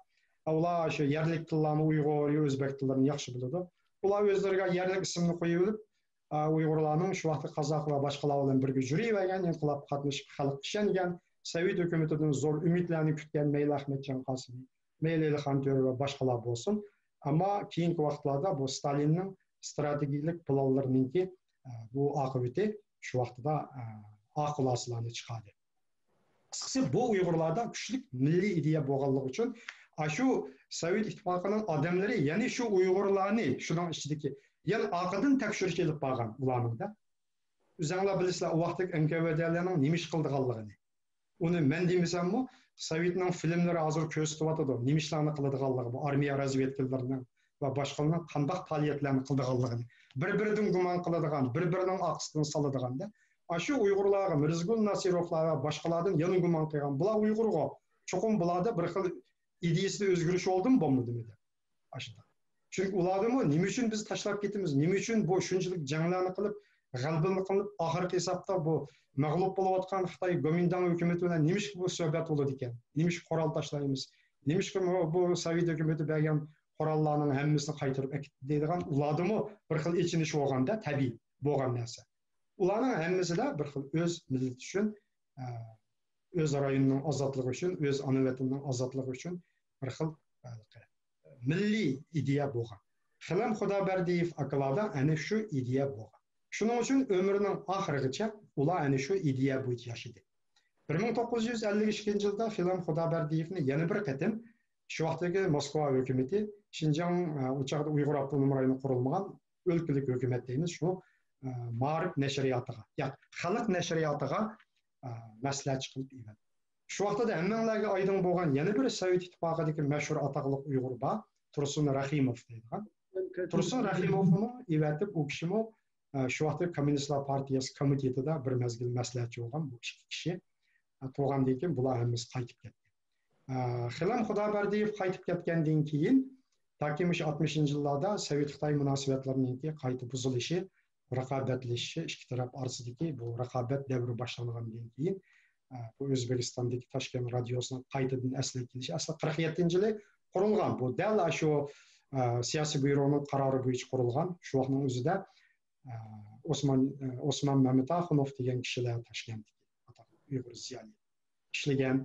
ئۇلار شۇ يەرلىك تىللارنى، ئۇيغۇر، ئۆزبەك تىللىرىنى ياخشى بىلىدۇ. ئۇلار ئۆزلىرىگە يەرلىك ئىسىمنى قويۇۋېلىپ، ئۇيغۇرلارنىڭ شۇ ۋاقىتتا قازاق ۋە باشقىلار بىلەن بىرگە يۈرۈۋەرگەن، ئىنقىلابقا قاتنىشىپ، خەلق ئىشەنگەن، سوۋېت ھۆكۈمىتىدىن زور ئۈمىدلەرنى كۈتكەن، مەيلى ئەخمەتجان قاسىمى، مەيلى ئېلىخان تۆرە ۋە باشقىلار بولسۇن. ئەمما كېيىنكى ۋاقىتلاردا بۇ ستالىننىڭ ستراتېگىيەلىك پىلانلىرىنىڭكى، ئە، بۇ ئاقىۋىتى شۇ ۋاقتىدا، ئە، ئاق خۇلاسىلارنى چىقاردى. قىسقىسى، بۇ ئۇيغۇرلاردا كۈچلۈك مىللىي ئىدىيە بولغانلىقى ئۈچۈن، ئاشۇ سوۋېت ئىتتىپاقىنىڭ ئادەملىرى، يەنى شۇ ئۇيغۇرلارنى، شۇنىڭ ئىچىدىكى، يەنە ئارقىدىن تەكشۈرۈش ئېلىپ بارغان ئۇلارنىڭ-دە. ئۆزەڭلار بىلىسىلەر، ئۇ ۋاقىتتىكى ئەن كە ۋە دە لەرنىڭ نېمە ئىش قىلىدىغانلىقىنى. ئۇنى مەن دېمىسەممۇ، سوۋېتنىڭ فىلىملىرى ھازىر كۆرسىتىۋاتىدۇ، نېمە ئىشلارنى قىلىدىغانلىقى، بۇ ئارمىيە رازۋېدكىلىرىنىڭ ۋە باشقىلارنىڭ قانداق پائالىيەتلەرنى قىلىدىغانلىقىنى. بىر-بىرىدىن گۇمان قىلىدىغان، بىر-بىرىنىڭ ئارقىسىدىن سالىدىغان-دە. ئاشۇ ئۇيغۇرلارغا مىرزىگۈل ناسىروفلار ۋە باشقىلاردىن يەنە گۇمان قىلغان، بۇلار ئۇيغۇرغۇ، چوقۇم بۇلاردا بىر خىل ئىدىيىسىدە ئۆزگىرىش بولدىمۇ، بولمىدىمۇ دەپ. ئاشۇنداق. چۈنكى ئۇلاردىمۇ نېمە ئۈچۈن بىز تاشلاپ كېتىمىز، نېمە ئۈچۈن بۇ شۇنچىلىك جەڭلەرنى قىلىپ، غەلىبىنى قىلىپ، ئاخىرقى ھېسابتا بۇ مەغلۇپ بولۇۋاتقان خىتاي گومىنداڭ ھۆكۈمىتى بىلەن نېمىشقا بۇ سۆھبەت بولىدىكەن؟ نېمىشقا قورال تاشلايمىز؟ نېمىشقا بۇ سوۋېت ھۆكۈمىتى بەرگەن قوراللارنىڭ ھەممىسىنى قايتۇرۇپ ئەكەتتى دەيدىغان ئۇلاردىمۇ بىر خىل ئېچىنىش بولغاندا، تەبىئىي بولغان نەرسە. ئۇلارنىڭ ھەممىسىدە بىر خىل ئۆز مىللىتى ئۈچۈن، ئە، ئۆز رايونىنىڭ ئازادلىقى ئۈچۈن، ئۆز ئانا ۋەتىنىنىڭ ئازادلىقى ئۈچۈن بىر خىل، ئە، مىللىي ئىدىيە بولغان. خېلىم خۇدابەردىيېف ئاكىلاردا ئەنە شۇ ئىدىيە بولغان. شۇنىڭ ئۈچۈن ئۆمرىنىڭ ئاخىرىغىچە ئۇلار ئەنە شۇ ئىدىيە بويىچە ياشىدى. بىر مىڭ توققۇز يۈز ئەللىك ئىككىنچى يىلدا خېلىم خۇدابەردىيېفنى يەنە بىر قېتىم شۇ ۋاقىتتىكى موسكۋا ھۆكۈمىتى شىنجاڭ، ئۇ چاغدا ئۇيغۇر ئاپتونوم رايونى قۇرۇلمىغان، ئۆلكىلىك ھۆكۈمەت دەيمىز، شۇ مائارىپ نەشرىياتىغا، ياق، خەلق نەشرىياتىغا مەسلىھەتچى قىلىپ ئەۋەتتى. شۇ ۋاقىتتا ھەممەڭلارگە ئايدىڭ بولغان يەنە بىر سوۋېت ئىتتىپاقىدىكى مەشھۇر ئاتاقلىق ئۇيغۇر بار، تۇرسۇن رەھىموف دەيدىغان. تۇرسۇن رەھىموفمۇ ئەۋەتىپ، ئۇ كىشىمۇ شۇ ۋاقىتتا كوممۇنىستلار پارتىيەسى كومىتېتىدا بىر مەزگىل مەسلىھەتچى بولغان بۇ ئىككى كىشى. تۇرغاندىن كېيىن بۇلار ھەممىسى قايتىپ كەتكەن. خىلەم خۇدابەردىيېف قايتىپ كەتكەندىن كېيىن، تاكى مۇشۇ ئاتمىشىنچى يىللاردا سوۋېت خىتاي مۇناسىۋەتلىرىنىڭكى قايتا بۇزۇلۇشى، رىقابەتلىشىشى، ئىككى تەرەپ ئارىسىدىكى بۇ رىقابەت دەۋرى باشلانغاندىن كېيىن، بۇ ئۆزبېكىستاندىكى تاشكەنت رادىيوسىنىڭ قايتىدىن ئەسلىگە كېلىشى، ئەسلى قىرىق يەتتىنچى يىلى قۇرۇلغان. بۇ دەل شۇ سىياسىي بيۇرونىڭ قارارى بويىچە قۇرۇلغان. شۇ ۋاقىتنىڭ ئۆزىدە ئوسمان، ئوسمان مەمەتئاخۇنوف دېگەن كىشىلەر، تاشكەنتتىكى ئاتاقلىق ئۇيغۇر زىيالىيى ئىشلىگەن.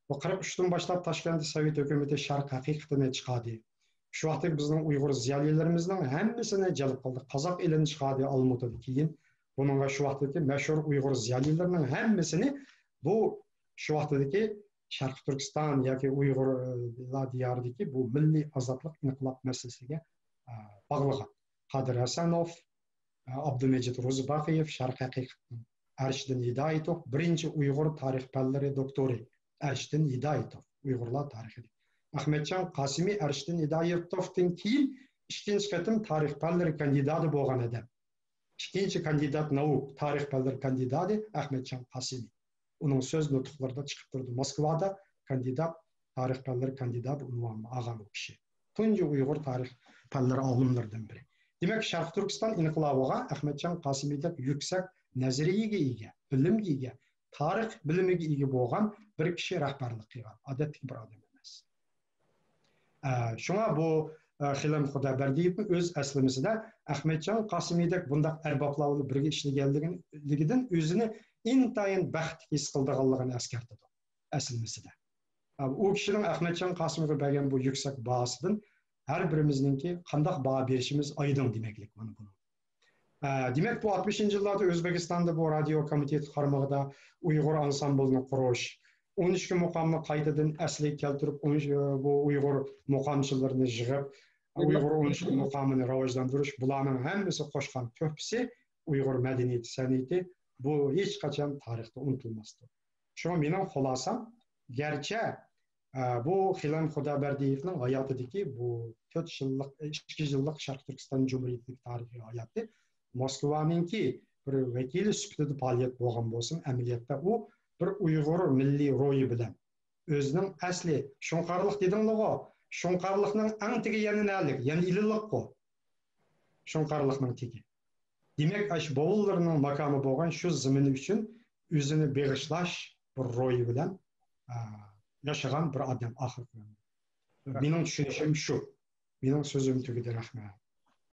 بۇ قىرىق ئۈچتىن باشلاپ تاشكەنتتە سوۋېت ھۆكۈمىتى شەرق ھەقىقىتىنى چىقاردى. شۇ ۋاقىتتىكى بىزنىڭ ئۇيغۇر زىيالىيلىرىمىزنىڭ ھەممىسىنى جەلپ قىلدى. قازاق ئېلىنى چىقاردى ئالمۇتىدا كېيىن. بۇنىڭغا شۇ ۋاقىتتىكى مەشھۇر ئۇيغۇر زىيالىيلىرىنىڭ ھەممىسىنى بۇ شۇ ۋاقىتتىكى شەرقىي تۈركىستان ياكى ئۇيغۇرلار دىيارىدىكى بۇ مىللىي ئازادلىق ئىنقىلاب مەسىلىسىگە باغلىغان. قادىر ھەسەنوف، ئابدۇمەجىت روزىباقىيېف، شەرق ھەقىقىتىنىڭ ئەرشىدىن ھىدايىتوف، بىرىنچى ئۇيغۇر تارىخ پەنلىرى دوكتورى ئەرشىدىن ھىدايىتوف، ئۇيغۇرلار تارىخىدىن. ئەخمەتجان قاسىمى ئەرشىدىن ھىدايىتوفتىن كېيىن ئىككىنچى قېتىم تارىخ پەنلىرى كاندىداتى بولغان ئادەم. ئىككىنچى كاندىدات ناۋۇك، تارىخ پەنلىرى كاندىداتى ئەخمەتجان قاسىمى. ئۇنىڭ سۆز نۇتۇقلىرىدا چىقىپ تۇرىدۇ. موسكۋادا كاندىدات، تارىخ پەنلىرى كاندىداتى ئۇنۋانىنى ئالغان ئۇ كىشى. تۇنجى ئۇيغۇر تارىخ پەنلىرى ئالىملىرىدىن بىرى. دېمەك، شەرقىي تۈركىستان ئىنقىلابىغا ئەخمەتجان قاسىمىدەك يۈكسەك نەزەرىيەگە ئىگە، بىلىمگە ئىگە، تارىخ بىلىمىگە ئىگە بولغان بىر كىشى رەھبەرلىك قىلغان، ئادەتتىكى بىر ئادەم ئەمەس. ئە، شۇڭا بۇ، ئە، خىلەم خۇدابەردىيېۋنىڭ ئۆز ئەسلىمىسىدە ئەخمەتجان قاسىمىدەك بۇنداق ئەربابلار بىلەن بىرگە ئىشلىگەنلىكىدىن ئۆزىنى ئىنتايىن بەختلىك ھېس قىلىدىغانلىقىنى ئەسكەرتىدۇ ئەسلىمىسىدە. ئە، ئۇ كىشىنىڭ ئەخمەتجان قاسىمغا بەرگەن بۇ يۈكسەك باھاسىدىن ھەر بىرىمىزنىڭكى قانداق باھا بېرىشىمىز ئايدىڭ دېمەكلىك مانا بۇنىڭ. ئە، دېمەك، بۇ ئاتمىشىنچى يىللاردا ئۆزبېكىستاندا بۇ رادىيو كومىتېتى قارمىقىدا ئۇيغۇر ئانسامبىلىنى قۇرۇش، ئون ئىككى مۇقامنى قايتىدىن ئەسلىگە كەلتۈرۈپ، ئون، بۇ ئۇيغۇر مۇقامچىلىرىنى يىغىپ، ئۇيغۇر ئون ئىككى مۇقامىنى راۋاجلاندۇرۇش، بۇلارنىڭ ھەممىسى قوشقان تۆھپىسى ئۇيغۇر مەدەنىيىتى، سەنئىتى، بۇ ھېچقاچان تارىختا ئۇنتۇلماستۇر. شۇڭا مېنىڭ خۇلاسام، گەرچە ئە، بۇ خىلەم خۇدابەردىيېۋنىڭ ھاياتىدىكى بۇ تۆت يىللىق، ئىككى يىللىق شەرقىي تۈركىستان جۇمھۇرىيىتىدىكى تارىخىي ھاياتى موسكۋانىڭكى بىر ۋەكىلى سۈپىتىدە پائالىيەت بولغان بولسىمۇ، ئەمەلىيەتتە ئۇ بىر ئۇيغۇر مىللىي روھى بىلەن ئۆزىنىڭ ئەسلى شۇڭقارلىق دېدىڭلىغۇ، شۇڭقارلىقنىڭ ئەڭ تېگى يەنە نەلىك؟ يەنە ئىلىلىققۇ. شۇڭقارلىقنىڭ تېگى. دېمەك، ئاشۇ بوۋىلىرىنىڭ ماكانى بولغان شۇ زېمىنى ئۈچۈن ئۆزىنى بېغىشلاش بىر روھى بىلەن، ئا، ياشىغان بىر ئادەم ئاخىرقى. مېنىڭ چۈشىنىشىم شۇ. مېنىڭ سۆزۈم تۈگىدى، رەھمەت.